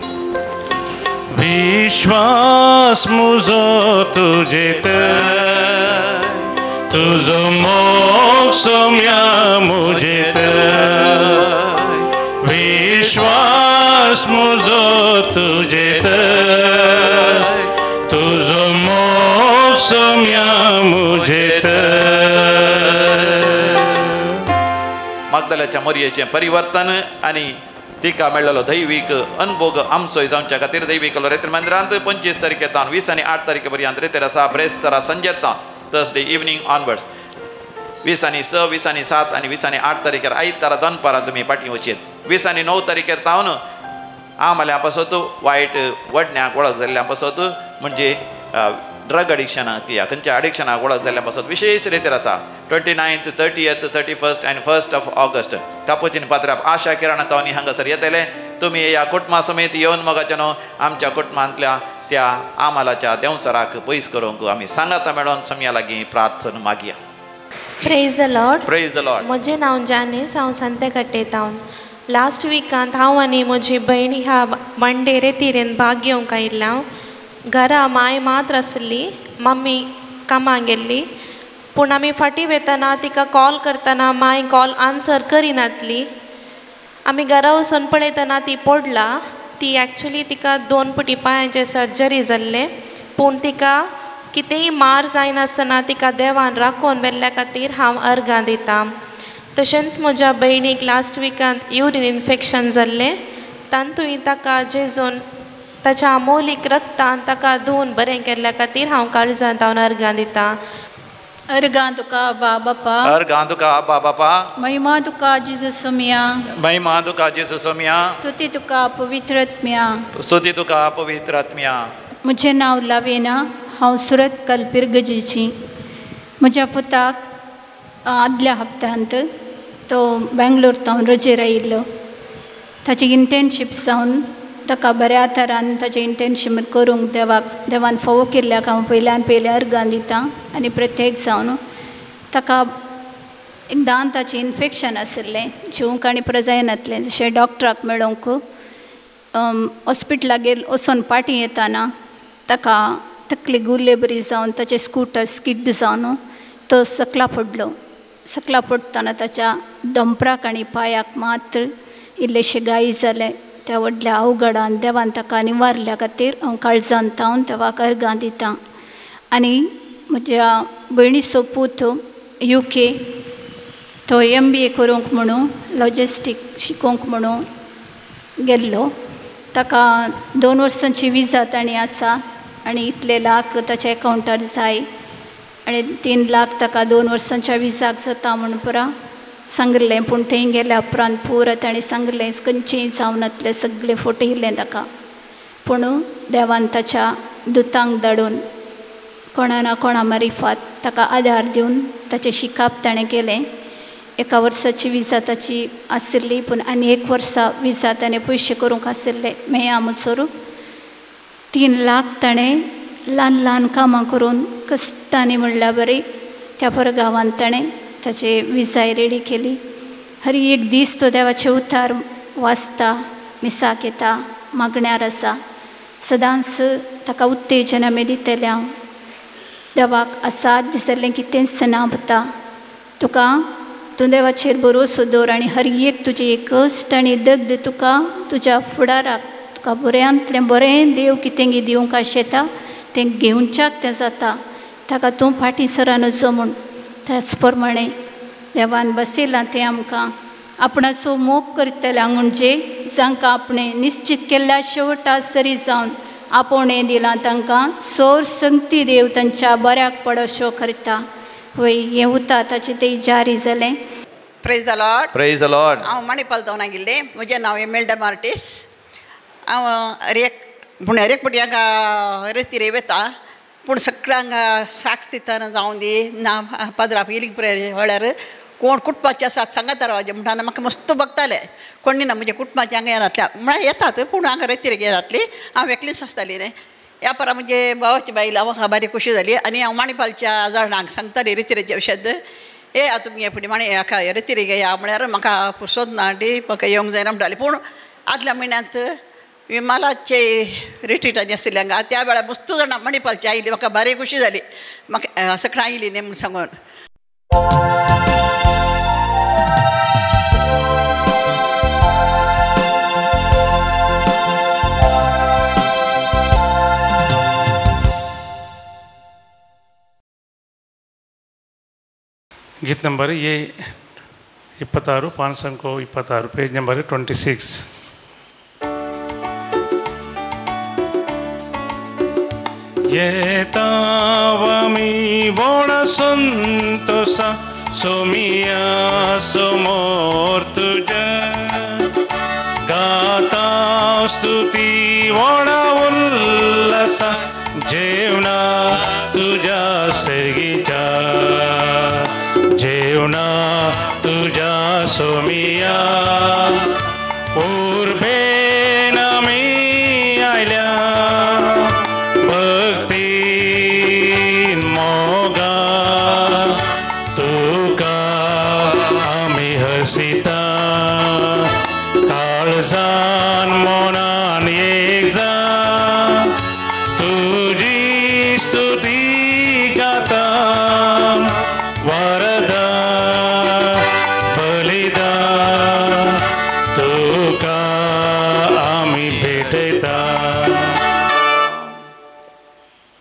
विश्वास मुजो तुजे थंय, तुजो मोग सोम्या मुझे थंय, विश्वास मुजो तुजे थंय, तुजो मोग सोम्या मुझे थंय. मागदलाच्या मरयेचें परिवर्तन आनी तिका मेळ्ळलो दैवीक अनभोग आमचोय जावच्या खातीर दैवीक रेतर मंदिरांत 25 तारखे तावन 20 आनी 8 तारखे पर्यंत रेतेर आसा ब्रेस्तारा संजेर थर्सडे इवनींग ऑनवर्ड्स 20 आनी 6, 20 आनी 7 आनी 20 आनी 8 तारखेर आयतारा दनपारां तुमी पाटी वचीत. 20 आनी 9 तारखेर तावन आमल्या पासत वायट वडण्याक वळख जाल्ल्या पासत म्हणजे ड्रग अडिक्शनाक ती खंयच्या अडिक्शनाक वळख जाल्ल्या पासत विशेश रेतेर आसा 29th, 30th, 31st आनी 1st of August कापोचीन पात्राप आशा किराणा तावनी हांगासर येतले. तुमी ह्या कुटुंबा समेत येवन मोगाच्या न्हू आमच्या कुटुंबांतल्या त्या आमालाच्या देंवसराक पयस करूंक आमी सांगाता मेळोन समया लागीं प्रार्थना मागया. Praise the Lord. Praise the Lord. म्हजें नांव जानीस, हांव सांतेकट्टे तावन. लास्ट विकांत हांव आनी म्हजी भयण ह्या मंडे रेतिरेन भाग घेवंक आयिल्लें. हांव घरा माय मात्र आसली, मम्मी कामाक गेल्ली. पूण आमी फाटीं वेतना तिका कॉल करतना माय कॉल आन्सर करिनातली. आमी घरा वचून पळयतना ती पडला. ती एक्चुली तिका 2 पुटी पांयांचे सर्जरी जाल्लें, पूण तिका कितेंय मार जायनासतना तिका देवान राखोवन व्हेल्ल्या खातीर हांव अर्गां दितां. तशेंच म्हज्या भयणीक लास्ट विकांत युरीन इन्फेक्शन जाल्लें, तातूंय ताका जेजून ताच्या अमोलीक रक्तान ताका धुवन बरें केल्ल्या खातीर हांव काळजांत हांव अर्गां दितां. अर्गां तुका आबा बापा, अर्गां तुका आबा बापा, महिमा तुका जेजू सोमया, महिमा तुका जेजू सोमया, स्तुती तुका पवित्र आत्म्या, स्तुती तुका पवित्र आत्म्या. म्हजें नांव लावेना, हांव सुरतकल पिरगजेची. म्हज्या पुताक आदल्या हप्त्यांत तो बेंगलोर तावन रजेर आयिल्लो. ताची इंटर्नशीप जावन ताका बऱ्या तरान ताचें इंटर्नशीप करूंक देवाक देवान फावो केल्ल्याक हांव पयल्यान पयलें अर्गां दितां. आनी प्रत्येक जावन ताका एक दांताचें इन्फेक्शन आशिल्लें, जेवंक आनी प्रजायनातलें. जशें डॉक्टराक मेळोंक हॉस्पिटलाक गेल वचोन पाटी येताना ताका तकली गुल्ले बरी जावन ताचें स्कूटर स्किड जावन तो सकला पडलो. सकला पडटना ताच्या दोंपराक आनी पांयाक मात्र इल्लेशे गाय जाले. त्या व्हडल्या अवघडान देवान ताका निवारल्या खातीर हांव काळजान तावन देवाक अर्गां दितां. आनी म्हज्या भयणीचो पूत UK तो MBA करूंक म्हणून लॉजिस्टीक शिकोवंक म्हणून गेल्लो. ताका 2 वर्सांची विजा ताणी आसा आनी इतले लाख ताच्या एकावंटार जाय आनी 3 लाख ताका 2 वर्सांच्या विजाक जाता म्हूण पुरा सांगिल्लें. पूण थंय गेल्या उपरांत पुरा ताणें सांगिल्लें खंयचेंय जावनातलें, सगळें फटयलें ताका. पूण देवान ताच्या दुतांक धाडून कोणा ना कोणा मारिफात ताका आदार दिवन ताचें शिकाप ताणें केलें. एका वर्साची विजा ताची आशिल्ली, पूण आनी एक वर्सा विजा ताणें पयशे करूंक आशिल्ले मेया म्हणसर 3 लाख ताणें ल्हान ल्हान कामां करून कश्टांनी म्हणल्यार बरी त्या परगांवांत ताणें ताचे विजाय रेडी केली. हर एक दीस तो देवाचे उतार वाचता, मिसाक येता, मागण्यार आसा. सदांच ताका उत्तेजन आमी दितले. हांव देवाक आसात दिसलें की तेंच ना पुता, तुका तूं देवाचेर भरोसो दवर आनी हर एक तुजें एक कश्ट आनी दग्ध तुका तुज्या फुडाराक तुका बऱ्यांतलें बरें देव कितें दिवंक आशेता तें घेवच्याक तें जाता, ताका तूं फाटीं सरान म्हूण. त्याच प्रमाणे देवान बसयलां तें आमकां आपणाचो मोग करतल्यांक, म्हणजे जांकां आपणें निश्चित केल्ल्या शेवटा सरी जावन आपोवणें दिलां तांकां सोर संगती देव तांच्या बऱ्याक पड अशो करता. वय हें उता ताचें तें जारी जालें. Praise the Lord. Praise the Lord. हांव मणिपाल जावन आयिल्लें. म्हजें नांव एमेल्डा मार्टीस. हांव हरेक पूण हरेक फावटी हांगा रेतीरे वता, पूण सगळ्यांक साक्ष दितना जावं दी ना पाद्रा हिलींग प्रेयर म्हळ्यार कोण कुटुंबाचे आसात सांगात रावचें म्हणटा म्हाका मस्त बगताले. कोण ना म्हज्या कुटुंबाचे हांगा येनातले, म्हळ्यार येतात पूण हांगा रेतीरे येनातली, हांव एकलीच आसताली न्ही. ह्या परा म्हजे भावाची बायल म्हाका बारी खोशी जाली आनी हांव माणिपालच्या जाणांक सांगताली रेतिरेचे औषध हे आतां तुमी फुडें माणी हाका रेतिरे घेया म्हळ्यार म्हाका पुरसोद ना आंटी, म्हाका येवंक जायना म्हणटाली. पूण आदल्या म्हयन्यांत विमालाचे रिट्रीटांनी आशिल्ले हांगा, त्या वेळार मस्त जाणां मणिपालची आयली, म्हाका बारी खोशी जाली, म्हाका सगळीं आयली न्ही म्हूण सांगून. गीत ನಂಬರ್ ಎ 26, ಪಾನ್ಸಂಕೋ 26, ಪೇಜ್ ನಂಬರ್ 26. येतावमी बोण संतोषा सोमिया समोर तुझ्या गाता स्तुती वोणा उल्लासा जेवणा तुझ्या सर्गीच्या जेवणा तुझ्या सोमिया उर्बेन आमी आयल्या भक्तीन मोगा तुका आमी हसिता काळजान मनान एक जान तुजी स्तुती गाता वरदा बलिदा तुका आमी भेटयता.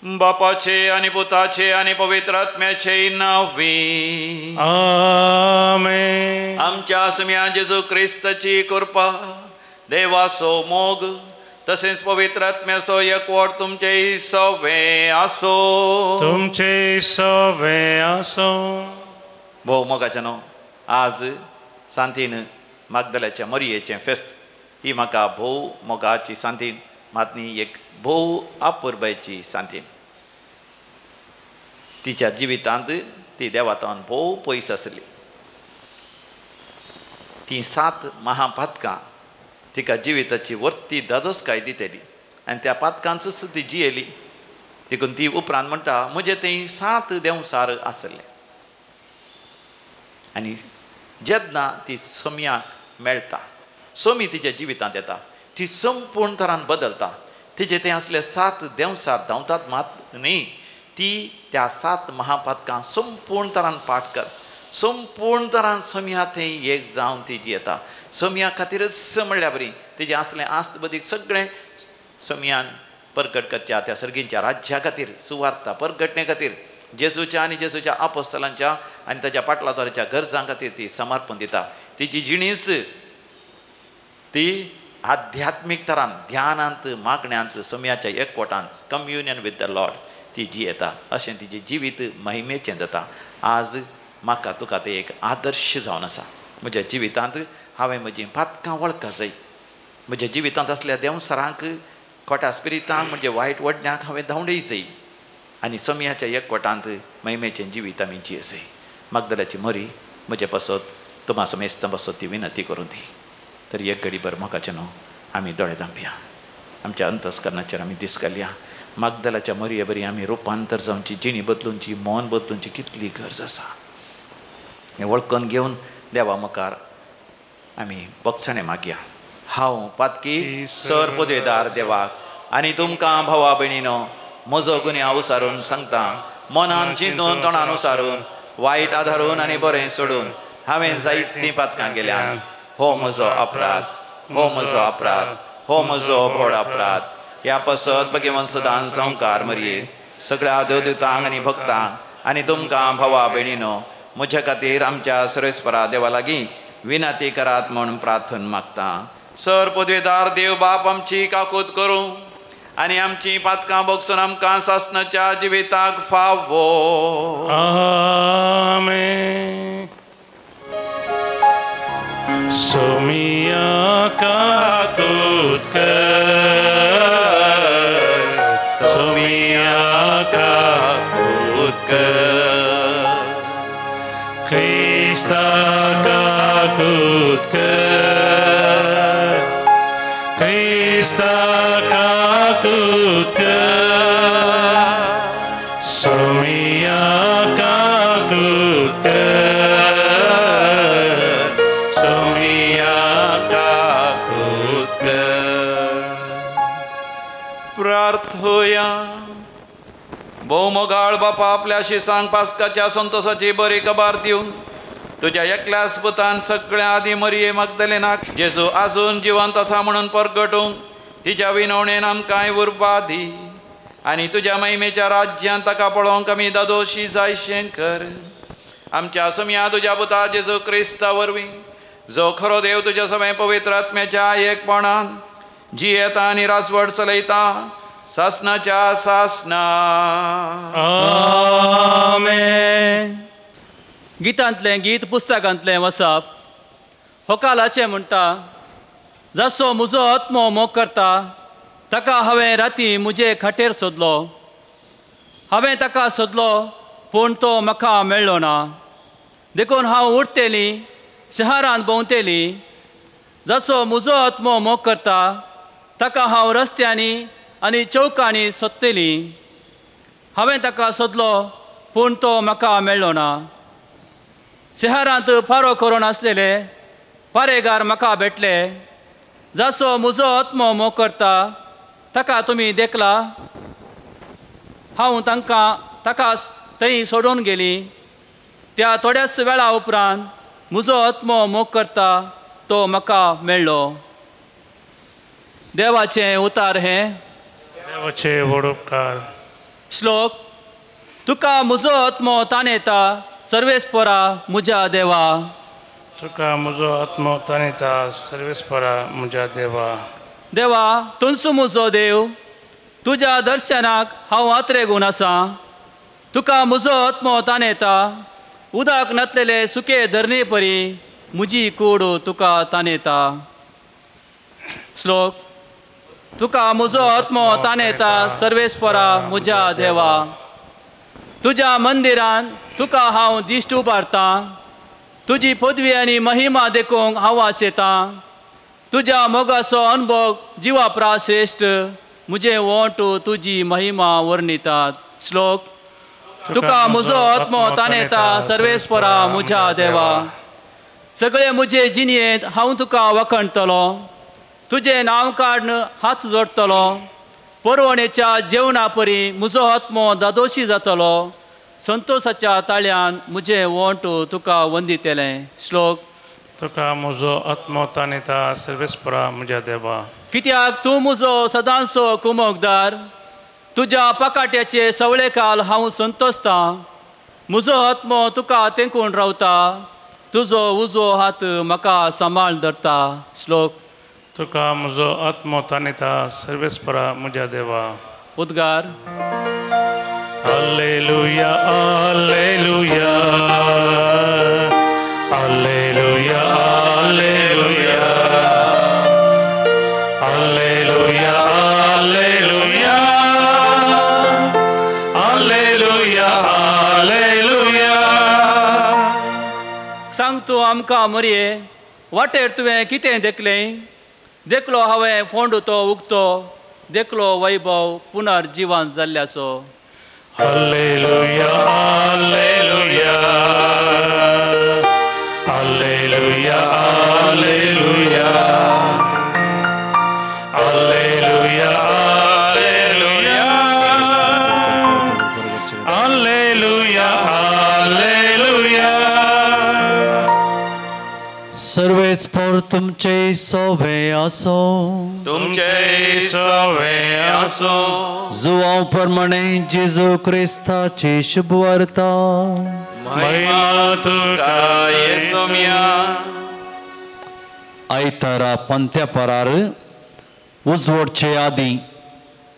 बापाचे आणि पुताचे आणि पवित्र आत्म्याचे नावे आमेन. आमच्या सुम्या जेजू क्रिस्ताची कृपा, देवाचो मोग तसेच पवित्र आत्म्याचो एकवट तुमचे सवे आसो. तुमचे सवे आसो. भोव मोगाचे न्हू, आज सांतीन मागदल्याच्या मरयेचें फेस्त ही म्हाका भोव मोगाची सांतीन, मातनी एक भोव आपुरबायची सांतीन. तिच्या जिवितांत ती देवातान भोव पयस आसली. ती 7 महापातकां तिका जिविताची वर्ती दादोसकाय दितली आनी त्या पातकांचूच ती जियेली. देखून ती उपरांत म्हणटा म्हजें थंय 7 देंवसार आसले. आनी जेन्ना ती सोम्याक मेळटा, सोमी तिच्या जिवितांत येता, ती संपूर्ण तरान बदलता. तिजे थंय आसले 7 देंवसार धांवतात मात न्ही, ती त्या 7 महापातकां संपूर्ण तरान पाठ कर, संपूर्ण तरान सोम्या थंय एक जावन ती जियेता. सोम्या खातीरच म्हणल्या बरी तिजें आसलें आस्त बदीक सगळें सोम्यान परगट करच्या त्या सर्गींच्या राज्या खातीर, सुवार्ता परगटणे खातीर, जेजूच्या आनी जेजूच्या आपोस्तलांच्या आनी ताच्या पाटलाद्वाराच्या गरजां खातीर ती समर्पण दिता. तिची जिणीस ती आध्यात्मीक तरान ध्यानांत, मागण्यांत, सोम्याच्या एकवटांत, कम्युनियन विथ the Lord ती जियेता. अशें तिजें जिवीत महिमेचें जाता. आज म्हाका तुका तें एक आदर्श जावन आसा. म्हज्या जिवितांत हांवें म्हजीं पातकां वळखा जाय. म्हज्या जिवितांत आसल्या देंवसरांक, खोट्या स्पिरितांक, म्हणजे वायट वडण्यांक हांवें धांवडय जाय आनी सोम्याच्या एकवटांत महिमेचें जिवीत आमी जिये जाय. मागदल्याची मरी म्हजे पासत तुमा समेस्त बसो ती विनंती करूं दी. तर एक घडीभर मोगाचे न्हू आमी दोळे धांपया, आमच्या अंतस्करणाचेर आमी दीस घालया. मागदलाच्या मरये बरी आमी रुपांतर जावची, जिणी बदलूनची, मन बदलूनची कितली गरज आसा हें वळखून घेवन देवा मुखार आमी बगसणें मागया. हांव पातकी सर पदवेदार देवाक आनी तुमकां भावा भयणीनो म्हजो गुन्यांव उसारून सांगता, मनान चिंतून तोंडान उसारून, वायट आधारून आनी बरें सोडून हांवें जायतीं पातकां केल्यान. हो म्हजो अपराध, हो म्हजो अपराध, हो म्हजो व्हड अपराध. ह्या पासत भगवान सदां संवकार मरये सगळ्या देवदूतांक आनी भक्तांक आनी तुमकां भावा भयणीनो म्हज्या खातीर आमच्या सर्वेस्परा देवा लागीं विनंती करात म्हूण प्रार्थना मागता. सर पदवेदार देव बाप आमची काकूत करूं आनी आमची पातकां भोगसून आमकां सासणाच्या जिविताक फावो. आमेन. सोमिया काकूत कर, सोमिया काकूत कर, क्रिस्ता काकूत कर, क्रिस्ता काकूत कर, सोमिया काकूत कर, सोमिया काकूत कर. प्रार्थोया. भोवमोगाळ बापा आपल्या शिसांक पास्काच्या संतोषाची बरी खबर दिवन तुज्या एकल्याच पुतान सगळ्या आदी मरये मागदलेनाक जेजू आजून जिवंत आसा म्हणून परगटूंक तिच्या विनवणेन आमकांय उर्बा दी आनी तुज्या महिमेच्या राज्यांत ताका पळोवंक आमी दादोशी जायशें कर. आमच्या सुमया तुज्या पुता जेजू क्रिस्ता वरवीं जो खरो देव तुज्या सगळ्या पवित्र आत्म्याच्या एकपणान जियेता आनी राजवट चलयता सासनाच्या सासना. आमेन. गितांतलें गीत पुस्तकांतलें वसप होकाल अशें म्हणटा, जसो म्हजो आत्मो मोग करता ताका हांवें राती म्हजे खाटेर सोदलो, हांवें ताका सोदलो पूण तो म्हाका मेळ्ळो ना, देखून हांव उठतेली शहरांत भोंवतेली. जसो म्हजो आत्मो मोग करता ताका हांव रस्त्यांनी आनी चौकांनी सोदतेली, हांवें ताका सोदलो पूण तो म्हाका मेळ्ळो ना. शहरांत फारो करून आसलेले पारेगार म्हाका भेटले, जसो म्हजो आत्मो मोग करता ताका तुमी देखला, हांव तांकां ताका थंय सोडून गेली. त्या थोड्याच वेळा उपरांत म्हजो आत्मो मोग करता तो म्हाका मेळ्ळो. देवाचें उतार हें देवाचे व्हड उपकार. श्लोक. तुका म्हजो आत्मो ताणेता सर्वेस्परा म्हज्या देवा, तुका म्हजो आत्मो ताणेता सर्वेस्परा म्हज्या देवा. देवा तुंचो म्हजो देव, तुज्या दर्शनाक हांव आत्रेगून आसा. तुका म्हजो आत्मो ताणेता उदक नातलेले सुके धरणे परी म्हजी कूड तुका ताणेता. श्लोक. तुका म्हजो आत्मो ताणेता सर्वेस्परा म्हज्या देवा, तुज्या मंदिरान तुका हांव दिश्ट उबारतां, तुजी पदवी आनी महिमा देखूंक हांव आशेतां. तुज्या मोगाचो अनुभव जिवा प्रा श्रेश्ठ, म्हजें ओंठ तुजी महिमा वर्णितात. श्लोक. तुका म्हजो आत्मो ताणेता सर्वेस्परा म्हज्या देवा, सगळे म्हजे जिणयेंत हांव तुका वखणटलो, तुजें नांव काडून हात जोडटलो. परवणेच्या जेवणा परी म्हजो आत्मो दादोशी जातलो, संतोषाच्या ताळ्यान म्हजें ओंठ तुका वंदितलें. श्लोक. तुका म्हजो आत्मो ताणेता सर्वेस्परा म्हज्या देवा, कित्याक तूं म्हजो सदांचो कुमोकदार, तुज्या पकाट्याचे सवळे काल हांव संतोषतां. म्हजो आत्मो तुका तेंकून रावता, तुजो उजवो हात म्हाका सांबाळ धरता. श्लोक. तुका म्हजो आत्मो ताणेता सर्वेस्परा म्हज्या देवा. उद्गार. Alleluia, alleluia, alleluia, alleluia, alleluia, alleluia, alleluia, alleluia. सांग तूं आमकां मरये, वाटेर तुवें कितें देखलें? देखलो हांवें फोंड तो उगतो, देखलो वैभव पुनर्जिवन जाल्ल्याचो. Hallelujah, hallelujah, hallelujah, hallelujah, hallelujah, hallelujah, hallelujah, hallelujah. सर्वेस्पर तुमचे सोवे आसो, तुमचे सोवे आसो. जुवांव प्रमाणे जेजू क्रिस्ताची शुभवार्ता. महिमा तुका येसोमिया. आयतारा पंत्या परार उजवडचे आदी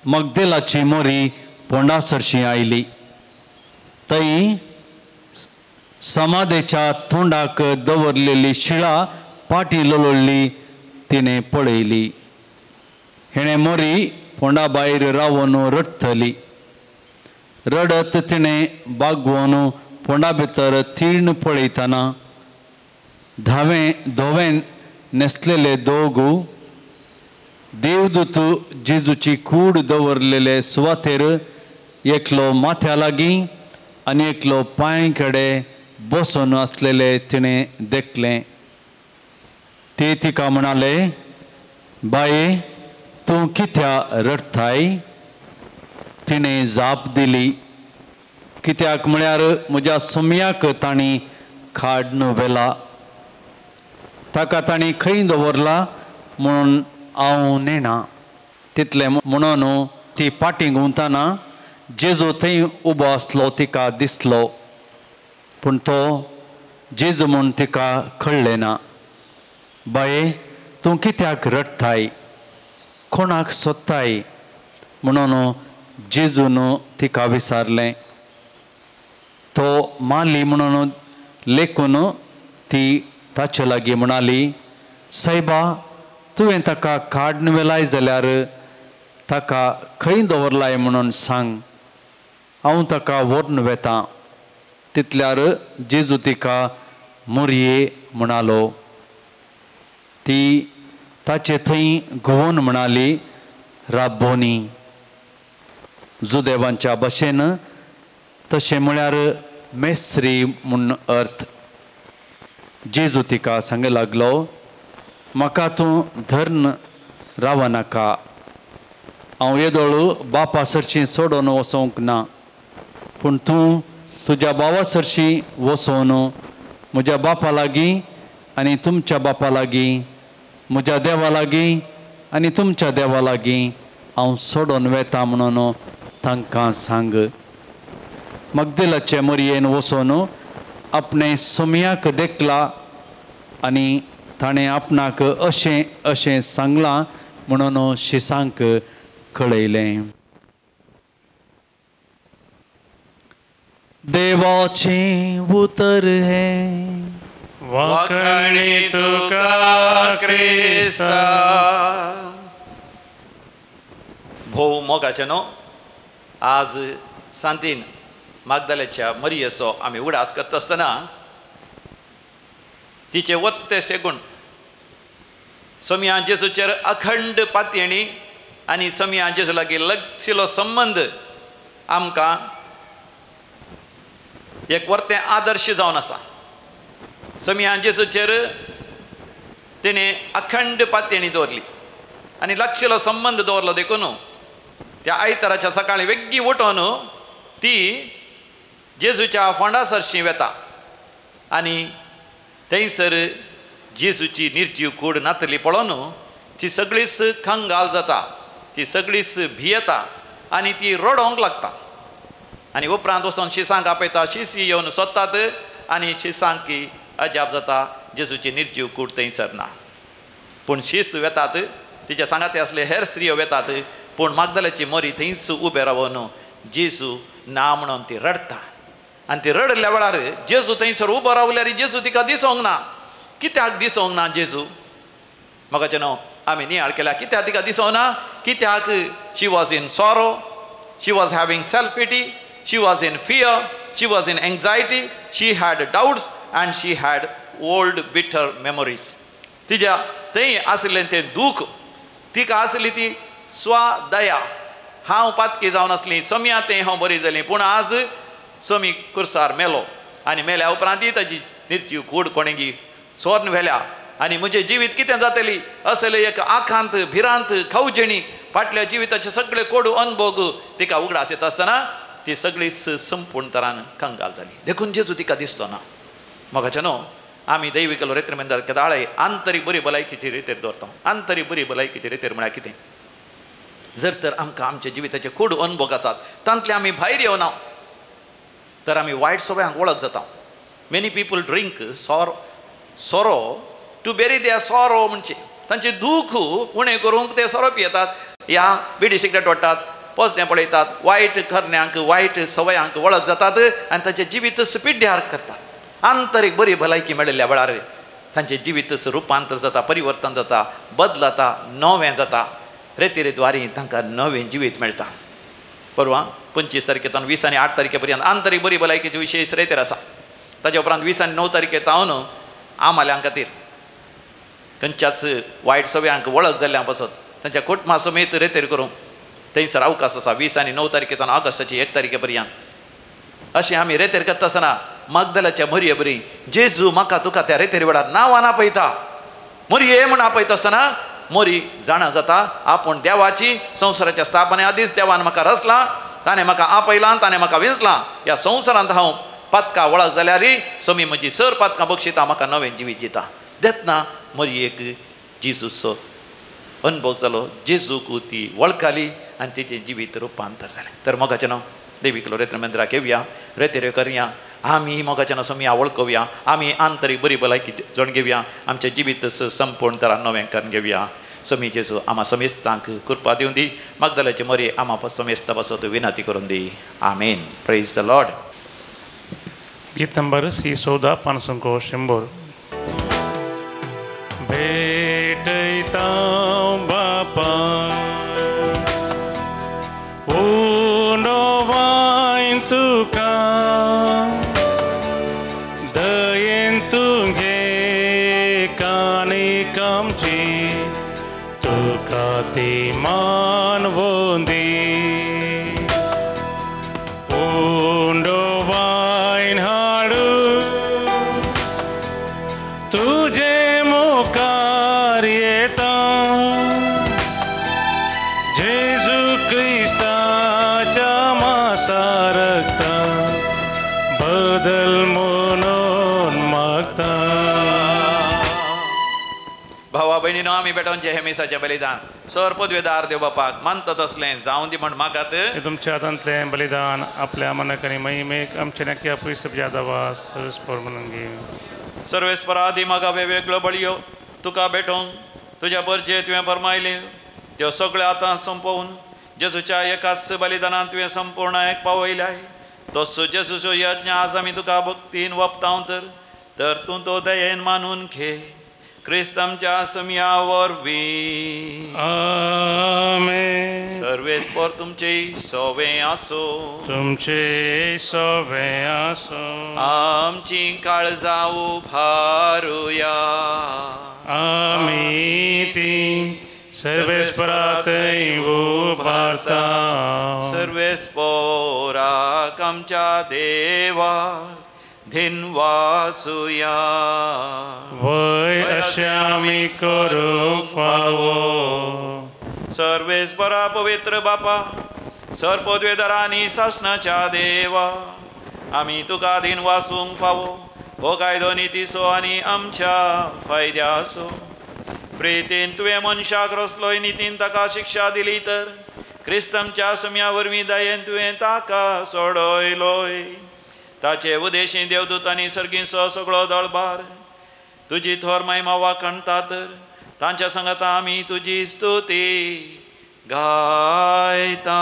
मगदेलाची मोरी पोंडा सरशी आयली. थंय समाधेच्या तोंडाक दवरलेली शिळा पाटी लोळली तिणें पळयली. हिणें मोरी फोंडा भायर रावन रडटली. रडत तिणें बागवोन फोंडा भितर तीर्ण पळयतना धावें धवें न्हेसलेले दोग देवदूत जेजूची कूड दवरलेले सुवातेर एकलो माथ्या लागीं आनी एकलो पांय कडेन बसून आसलेले तिणें देखलें. ते तिका म्हणाले, बाये तूं कित्या रडटाय? तिणें जाप दिली, कित्याक म्हळ्यार म्हज्या सुम्याक तांणी खाड व्हेला, ताका तांणी खंय दवरला म्हणून हांव नेणा. तितलें म्हणून ती पाटी घुंवतना जेजू थंय उबो आसलो तिका दिसलो, पूण तो जेजू म्हूण तिका कळ्ळें ना. बाये तूं कित्याक रडटाय? कोणाक सोदताय? म्हणून जेजून तिका विचारलें. तो माली म्हणून लेखून ती ताचे लागीं म्हणाली, सायबा तुवें ताका काडून व्हेलाय जाल्यार ताका खंय दवरलाय म्हणून सांग, हांव ताका व्हरून वेतां. तितल्यार जेजू तिका मोरये म्हणालो. ती ताचे थंय घुंवून म्हणाली, राब्बोनी. जुदेवांच्या भाशेन तशें म्हळ्यार मेस्त्री म्हूण अर्थ. जेजू तिका सांग लागलो, म्हाका तूं धरून रावनाका, हांव येदोळ बापा सरशीं सोडून वचोंक ना, पूण तूं तुज्या भावा सरशीं वचोन म्हज्या बापा लागीं आनी तुमच्या बापा लागीं, म्हज्या देवा लागीं आनी तुमच्या देवा लागीं हांव सोडून वेता म्हणून तांकां सांग. मगदेलाचे मोरयेन वचोन आपणें सोमयाक देखला आनी ताणें आपणाक अशें अशें सांगलां म्हणून शिसांक कळयलें. देवाचें उतर हें. वाखाणी तुका क्रिस्ता. भोव मोगाचें न्हू, आज सांतीन मागदाल्याच्या मरियेचो आमी उगडास करता आसतना तिचे वत्ते सेगूण सोमया जेजूचेर अखंड पातयेणी आनी सोमया जेजू लागीं लागशिल्लो संबंद आमकां एक वर्तें आदर्श जावन आसा. सोमया जेजूचेर तिणें अखंड पातयेणी दवरली आनी लागशिल्लो संबंद दवरलो देखून त्या आयताराच्या सकाळीं वेगळी उठोवन ती जेजूच्या फोंडा सरशीं वेता आनी थंयसर जेजूची निर्जीव कूड नातली पळोवन ती सगळीच कंगाल जाता, ती सगळीच भियेता आनी ती रडोवंक लागता. आनी उपरांत वचोन शिसांक आपयता, शिसी येवन सोदतात आनी शिसांक अजाप जाता, जेजूची निर्जीव कूड थंयसर ना. पूण शीस वेतात, तिच्या सांगाते आसले हेर स्त्रियो वेतात, पूण मागदाल्याची मोरी थंयच उबें रावन जेजू ना म्हणून ती रडटा. आनी ती रडल्या वेळार जेजू थंयसर उबो रावल्यार जेजू तिका दिसोंक ना. कित्याक दिसोंक ना जेजू? म्हाका न्हू आमी नियाळ केल्या, कित्याक तिका दिसोंक ना? कित्याक she was in sorrow, she was having self pity, she was in fear, she was in anxiety, she had doubts and she had old bitter memories. तिज्या थंय आशिल्लें तें दूख, तिका आसली ती स्वदया. हांव पातकी जावन आसली सोम्या तें हांव बरी जाली, पूण आज सोमी कुर्सार मेलो आनी मेल्या उपरांतय ताजी निर्जीव कूड कोणेगी सोर्न व्हेल्या आनी म्हजें जिवीत कितें जातली असले एक आखांत भिरांत खवजेणी फाटल्या जिविताचे सगळे कोडू अनभोग तिका उगडास येता आसतना ती सगळीच संपूर्ण तरान कंगाल जाली. देखून जेजू तिका दिसलो ना. मोगाचे न्हू आमी दैवीक रेत्र मेंदार केदाळे आंतरीक बरी भलायकीची रेतेर दवरता. आंतरीक बरी भलायकीची रेतेर म्हळ्यार कितें? जर तर आमकां आमच्या जिविताचे कोडू अनभोग आसात तांतले आमी भायर येवना तर आमी वायट सवयांक वळख जाता. Many people drink सोरो टू बेरी their सोरो, म्हणजे तांचे दूख उणें करूंक ते सोरो पियेतात, ह्या बिडी सिगरेट ओडटात, पोसणें पळयतात, वायट करण्यांक वायट सवयांक वळख जातात आनी तांचें जिवीत पिड्ड्यार करतात. आंतरीक बरी भलायकी मेळिल्ल्या वेळार तांचें जिवीत रुपांतर जाता, परिवर्तन जाता, बदलता, नवें जाता. रेतिरे द्वारी तांकां नवें जिवीत मेळटा. परवां 25 तारखे तावन 20 आनी 8 तारखे पर्यंत आंतरीक बरी भलायकेची विशेश रेतेर आसा. ताच्या उपरांत 20 आनी 9 तारखे तावन आमाल्यां खातीर खंयच्याच वायट सवयांक वळख जाल्ल्या पासत तांच्या कुटुंबा समेत रेतेर करूंक थंयसर अवकाश आसा. 20 आनी 9 तारखे तावन ऑगस्टाची 1 तारखे पर्यंत अशें आमी रेतेर करता आसतना मागदलाच्या मोरये बरी जेजू म्हाका तुका त्या रेतेर वेळार नांवान आपयता. मोरये म्हूण आपयता आसतना मोरी जाणा जाता आपूण देवाची संवसाराच्या स्थापने आदींच देवान म्हाका रचला, ताणें म्हाका आपयलां, ताणें म्हाका विंचलां. ह्या संवसारांत हांव पातकां वळख जाल्यार समी म्हजी सर पातकां बक्षिता, म्हाका नवें जिवीत दिता. तेन्ना मोरयेक जेजूचो अनुभव जालो, जेजूक ती वळखाली आनी तिचें जिवीत रुपांतर जालें. तर मोगाचें नांव देवीक रेत्र मंदिराक येवया, रेतेऱ्यो करया, आमी मोगाचें नांव सोमया वळखोवया, आमी आंतरीक बरी भलायकी जण घेवया, आमचें जिवीत संपूर्ण तरान नवें करून घेवया. समी जेजू आमा समेस्तांक कृपा दिवन दी. मागदलाचे मोरये आमा समेस्ता पासत विनंती करून दी. आमेन. Praise the Lord. गीत नंबर सी 14 500. भेटयता बापा उंडो वायन तुका दयेन तुगे काणी कामची तुका ती मानवंदी उंडो वायन हाडू तुझे मुखार येता जेजू क्रिस्ताच्या मासा रक्ता बदल म्हणून मागता. भावा भयणीनो आमी पेटोवचें हें मिसाचें बलिदान सर पदवेदार देव बापाक मानतात असलें जावं दी म्हण मागात. तुमच्या हातांतलें बलिदान आपल्या मनाक आनी महिमेक आमच्या नक्की पयस जादवा सर्वेस्पर म्हणून घे. सर्वेस्परा आदी मागा वेगवेगळ्यो बळयो तुका भेटोवंक तुज्या परजे तुवें फरमायल्यो त्यो सगळ्यो आतां संपोवन जेजूच्या एकाच बलिदानान तुवें संपूर्ण एक पावयल्याय. तसो जेजूचो यज्ञ आज आमी तुका भक्तीन वपताव तर तूं तो दयेन मानून घे. क्रिस्त आमच्या समिया वरवीं. आमेन. सर्वेस्पर तुमचे सोवे आसो. तुमचे सोवे आसो. आमची काळजां उभारुया. आमी ती सर्वेस्परातय उभारता. सर्वेस्पराक आमच्या देवा धिनवासुया. वय अशें आमी करूंक फावो. सर्वेस्परा पवित्र बापा सर पदवेदारा आनी सासणाच्या देवा आमी तुका धिनवासूंक फावो. हो कायदो नितीचो आनी आमच्या फायद्याचो. प्रेतीन तुवें मनशाक रसलोय नितीन ताका शिक्षा दिली तर क्रिस्त आमच्या सुम्या वरवीं दयेन तुवें ताका सोडयलोय. ताचे उदेशी देवदूत आनी सर्गींचो सगळो दळबार तुजी थोर महिमा वाखणटा तर तांच्या सांगाता आमी तुजी स्तुती गायता.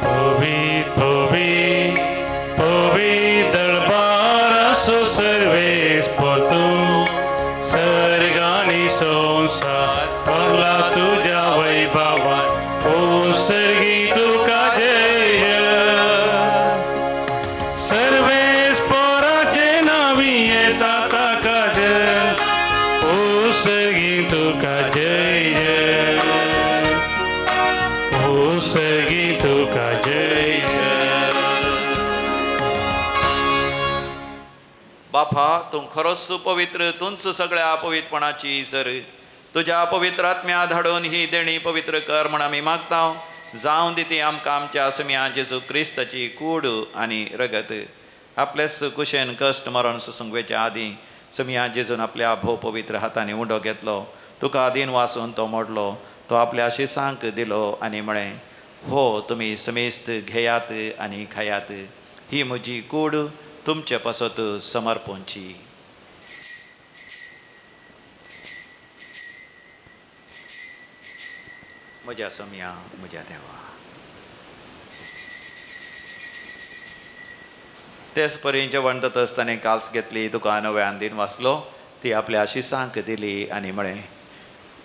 पवित्र पवित्र पवित्र दळबार आसो सर्वेस्पर तूं सर्गानी संवसार भरला तुज्या वैभवान. ओ सर्गी तुका जय. सर्वेस्परा बापा, तूं खरोच पवित्र, तूंच सगळ्या पवित्रपणाची सर. तुज्या पवित्र आत्म्या धाडून ही देणी पवित्र कर म्हण आमी मागता. जावं दी ती आमकां आमच्या समिया जेजू क्रिस्ताची कूड आनी रगत. आपलेच कुशेन कश्ट मरण सोसूंक वेच्या आदीं समिया जेजून आपल्या भोव पवित्र हातांनी उंडो घेतलो, तुका आदीन वासून तो मोडलो, तो आपल्या शिसांक दिलो आनी म्हळें, हो तुमी समेस्त घेयात आनी खायात, ही म्हजी कूड तुमचे पासत समर्पणची. म्हज्या सोम्या, म्हज्या देवा. तेच परी जेवण जातच ताणें काल्स घेतली, तुका नव्यान दिन वाचलो, ती आपल्या शिसांक दिली आनी म्हळें,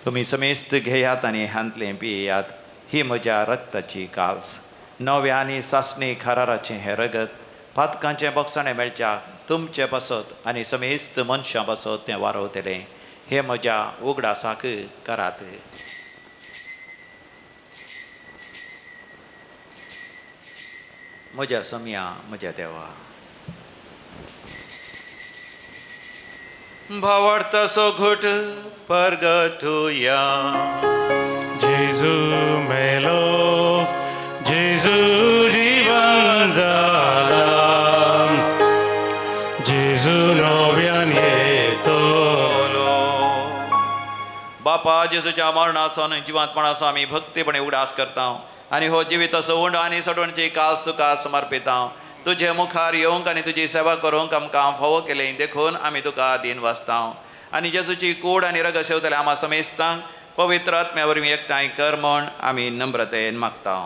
तुमी समेस्त घेयात आनी हांतलें पियेयात, ही म्हज्या रक्ताची काल्स, नव्या आनी सासणी खाराराचें हें रगत पातकांचें बक्षाणें मेळच्या तुमचे पासत आनी समेस्त मनशां पासत तें वारवतलें. हें म्हज्या उगडासाक करात. म्हज्या सोम्या, म्हज्या देवा. भावार्थाचो घोट परगटुया. जेजू मेलो, जेजू जीवन जाला, जेजू नव्यान येतलो. बापा, जेजूच्या मरणाचो आनी जिवंतपणाचो आमी भक्तीपणे उगडास करता आनी हो जिविताचो उंडो आनी सडवणची कास तुका समर्पिता. तुजे मुखार येवंक आनी तुजी सेवा करूंक आमकां फावो केलें देखून आमी तुका दीन वाचता. आनी जेजूची कूड आनी रगत सेवतले आमा समेस्तांक पवित्र आत्म्या वरवीं एकठांय कर म्हण आमी नम्रतेन मागता.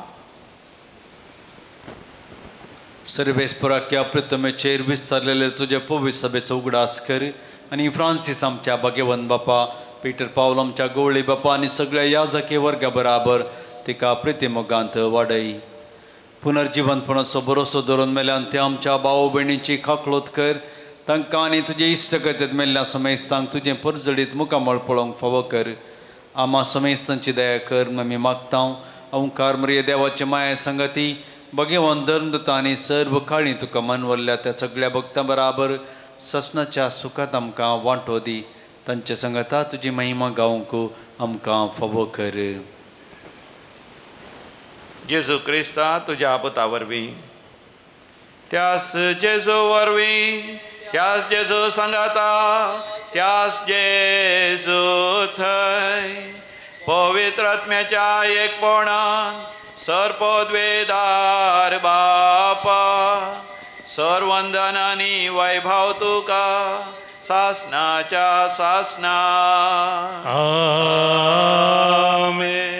सर्वेस्पराक्या प्रथमेचेर विस्तारलेले तुजे पवित्र सभेचो उगडास कर आनी फ्रांसीस आमच्या भाग्यवंत बापा, पीटर पावल आमच्या गवळी बापा आनी सगळ्या याजकी वर्गा बराबर तिका प्रितीमोगांत वाडय. पुनर्जिवंतपणाचो भरोसो धरून मेल्यान ते आमच्या भाव भयणींची खाकलोत कर, तांकां आनी तुजे इश्टगतेंत मेल्ल्या समेस्तांक तुजें परजळीत मुखामळ पळोवंक फावो कर. आमा समेस्तांची दया कर आमी मागता. ओंकार मरिये देवाचे माया संगती भगवान धर्मदूता आनी सर्व काळी तुका मनवल्ल्या त्या सगळ्या भक्तां बराबर ससनाच्या सुखांत आमकां वांटो दी. तांचे संगता तुजी महिमा गावंक आमकां फावो कर. जेजू क्रिस्ता तुज्या पुता वरवीं, त्यास जेजू वरवीं, त्यास जेजू सांगाता, त्यास जेजू थंय पवित्र आत्म्याच्या एकपणान सर्पद्वेदार बापा सर्वंदन आनी वैभव तुका सासनाच्या सासना. आमेन.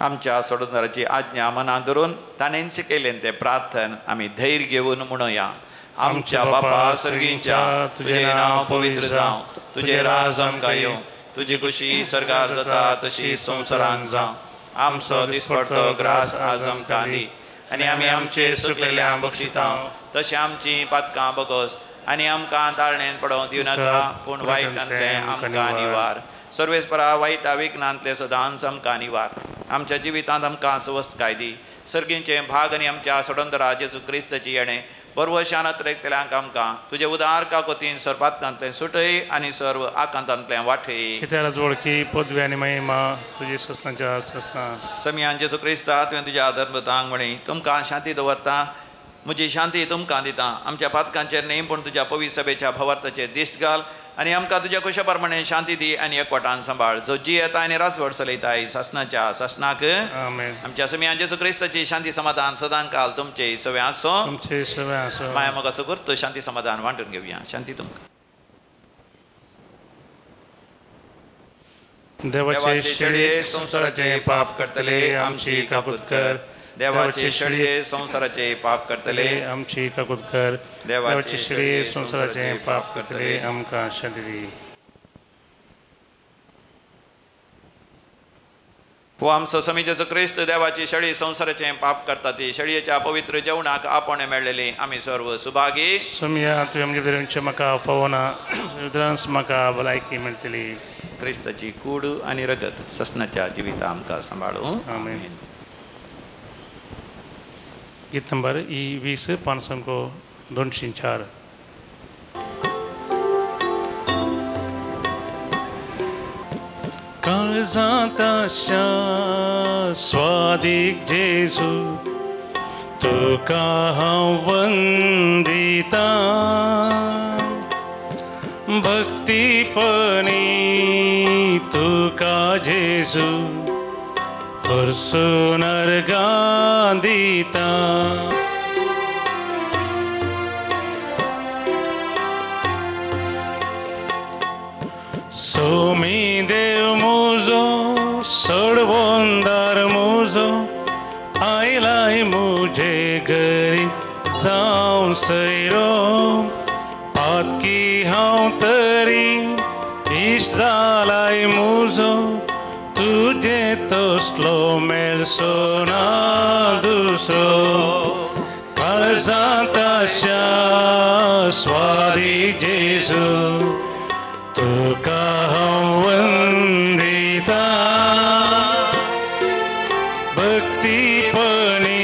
आमच्या सोडूनदाराची आज्ञा मनात धरून ताणें शिकयलें तें प्रार्थन आमी धैर्य घेवन म्हणुया. आमच्या बापा सर्गींच्या, तुजें नांव पवित्र जावं, तुजें राज आमकां येवं, तुजी खुशी सर्गार जाता तशी संवसारांत जावं. आमचो दिसपडतो ग्रास आज आमकां दी आनी आमी आमचे सुकलेल्या बक्षिता तशें आमची पातकां बगस आनी आमकां ताळणेन पडोवंक दिवं नाका, पूण वायटांतलें आमकां निवार. सर्वेस्परा वायटा विघ्नांतलें सदांच आमकां निवार. आमच्या जिवितांत आमकां सवस्तकाय दी. सर्गींचे भाग आनी आमच्या सोडंदरा जेजू क्रिस्ताची येणें बरवशान अत्रेकतल्यांक आमकां तुजे उदार काकोतीन सर्पांतलें सुटय आनी सर्व आकांतांतलें वाटय. कित्याक वळखी पदवी आनी महिमा तुजी ससनाच्या ससना. समियान जेजू क्रिस्ता तुवें तुज्या धर्मतांक म्हणी तुमकां शांती दवरता, म्हजी शांती तुमकां दिता. आमच्या पातकांचेर न्ही पूण तुज्या पवित्र सभेच्या भावार्थाचेर दिश्ट घाल आनी आमकां तुज्या कुशा प्रमाणे शांती दी आनी एकवटान सांबाळ, जो जी येता आनी रासवड चलयताय सासनाच्या सासनाक. आमच्या समियान जेजू क्रिस्ताची शांती समाधान सदांकाल तुमचे सवे आसो. तुमचे सवे आसो. माया मोगाचो करतो शांती समाधान वांटून घेवया. शांती तुमकां. देवाचे शेळये संवसाराचे पाप करतले आमची काकूत कर. देवाचे शेळये संवसाराचे पाप करतले आमची काकूत कर. देवाचे शेळये संवसाराचे पाप करतले आमकां शांती दी. हो आमचो समी जेजू क्रिस्त देवाची शेळी संवसाराचें पाप करता ती शेळयेच्या पवित्र जेवणाक आपण मेळ्ळेली आमी सर्व सुभागी. समिया तुवें म्हजे भितर म्हाका पावना उतरांच म्हाका भलायकी मेळटली. क्रिस्ताची कूड आनी रगत ससनाच्या जिविता आमकां सांबाळू. आमेन. गीत नंबर ई 20 पानसंको 204. काळजांत आशा स्वादीक जेजू तुका हांव वंदिता भक्तीपणी तुका जेजू परसून अर्घां दिता. सोमी देव मुजो सडवंदार मुजो आयलाय मुजे घरी जावं सैरो पातकी हांव तरी इश्ट जालाय मुजो तुजे तसलो मेळचो ना दुसरो. काळजांत आशा स्वादीक जेजू तुका हांव वंदिता भक्तीपणी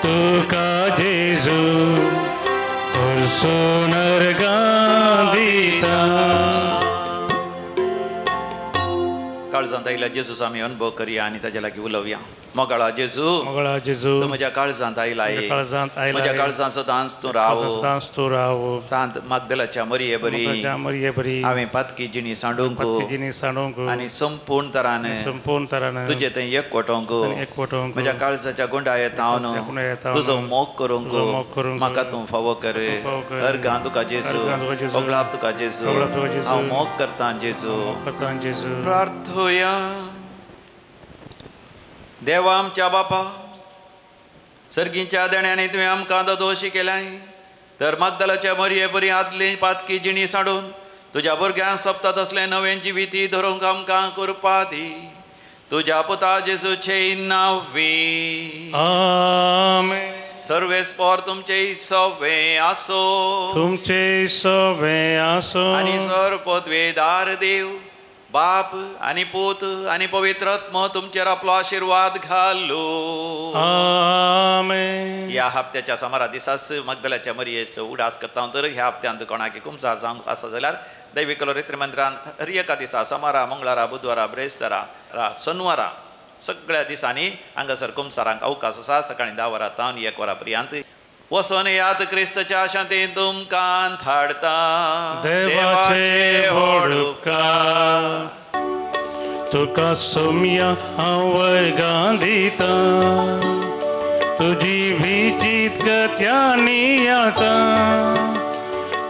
तुका जेजू परसून अर्घां दिता. काळजांत आयिल्ल्या जेजूचो आमी अनुभव करया आनी ताज्या लागीं उलोवया. मोगाळा जेजू, मोगाळा जेजू, तूं म्हज्या काळजांत आयलाय, म्हज्या काळजांत सदांच तूं राव, सदांच तूं राव. सांत मागदलाच्या मरिये बरी हांवें पातकी जिणी सांडूंक आनी संपूर्ण तरान तुजे थंय एकवटोवंक म्हज्या काळजाच्या गुंडायेत हांव तुजो मोग करूंक म्हाका तूं फावो कर. अर्घां तुका जेजू, ओगळाप तुका जेजू, हांव मोग करतां जेजू. प्रार्थोया. देवा आमच्या बापा, सर्गींच्या देण्यांनी तुवें आमकां दोशी केल्याय तर मागदलाच्या मरये बरी आदली पातकी जिणी सांडून तुज्या भुरग्यांक सोबता तसलें नवें जिविती धरूंक आमकां कृपा दी. तुज्या पुता जेजूचे नांवी आमेन. सर्वेस्पोर तुमचे सवे आसो, तुमचे सवे आसो. आनी सर पदवेदार देव बाप आनी पूत आनी पवित्र आत्मो तुमचेर आपलो आशिर्वाद घालो. आमेन. ह्या हप्त्याच्या सोमारा दिसाच मगदलाच्या मरियेचो उडास करता तर ह्या हप्त्यांत कोणाक कुमसार जावंक आसा जाल्यार दैवीक लोरेत्री मंदिरान हर एका दिसा सोमारा, मंगळारा, बुधवारा, ब्रेस्तारा, सोनवारा सगळ्या दिसांनी हांगासर कुमसारांक अवकाश आसा. सकाळीं 10 वरां तावन 1 वरां पर्यंत वचोन याद क्रिस्तच्या शांतीन तुमकां धाडता. देवाचे व्हड उपकार तुका सोम्या हांव वर्गां दिता तुजी विचीत कथ्यांनी आता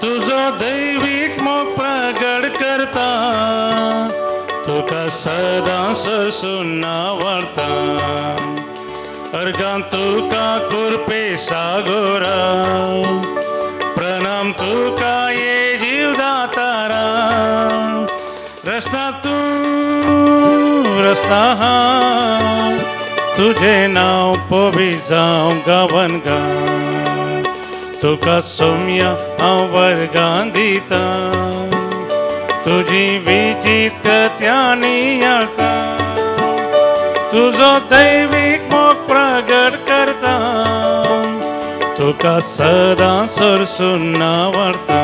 तुजो दैवीक मोग प्रगट करता तुका सदां सोसून वाडता अर्घां तुका कुरपे सागोरा प्रणाम तुका ये जीवदातारा रस्ता तूं रस्ता हांव तुजें नांव पवी जावं गावन गा तुका सोम्या हांव वर्गां दिता तुजी विचीत कथ्यांनी आता तुजो दैवीक मोग प्रगट करता तुका सदां सोरसून वाडता.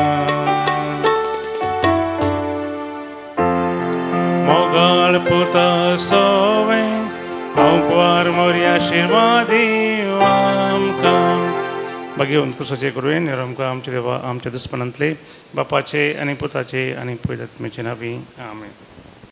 मोगाळ पुता सोवे हांव कुवार मोरी आशिर्वादी आमकां. भाग्यवंत क्रिस्ताचे कृपेन आमकां आमच्या देवा आमच्या दुस्मनांतले बापाचे आनी पुताचे आनी पवित्र आत्म्याचे नांवी आमेन.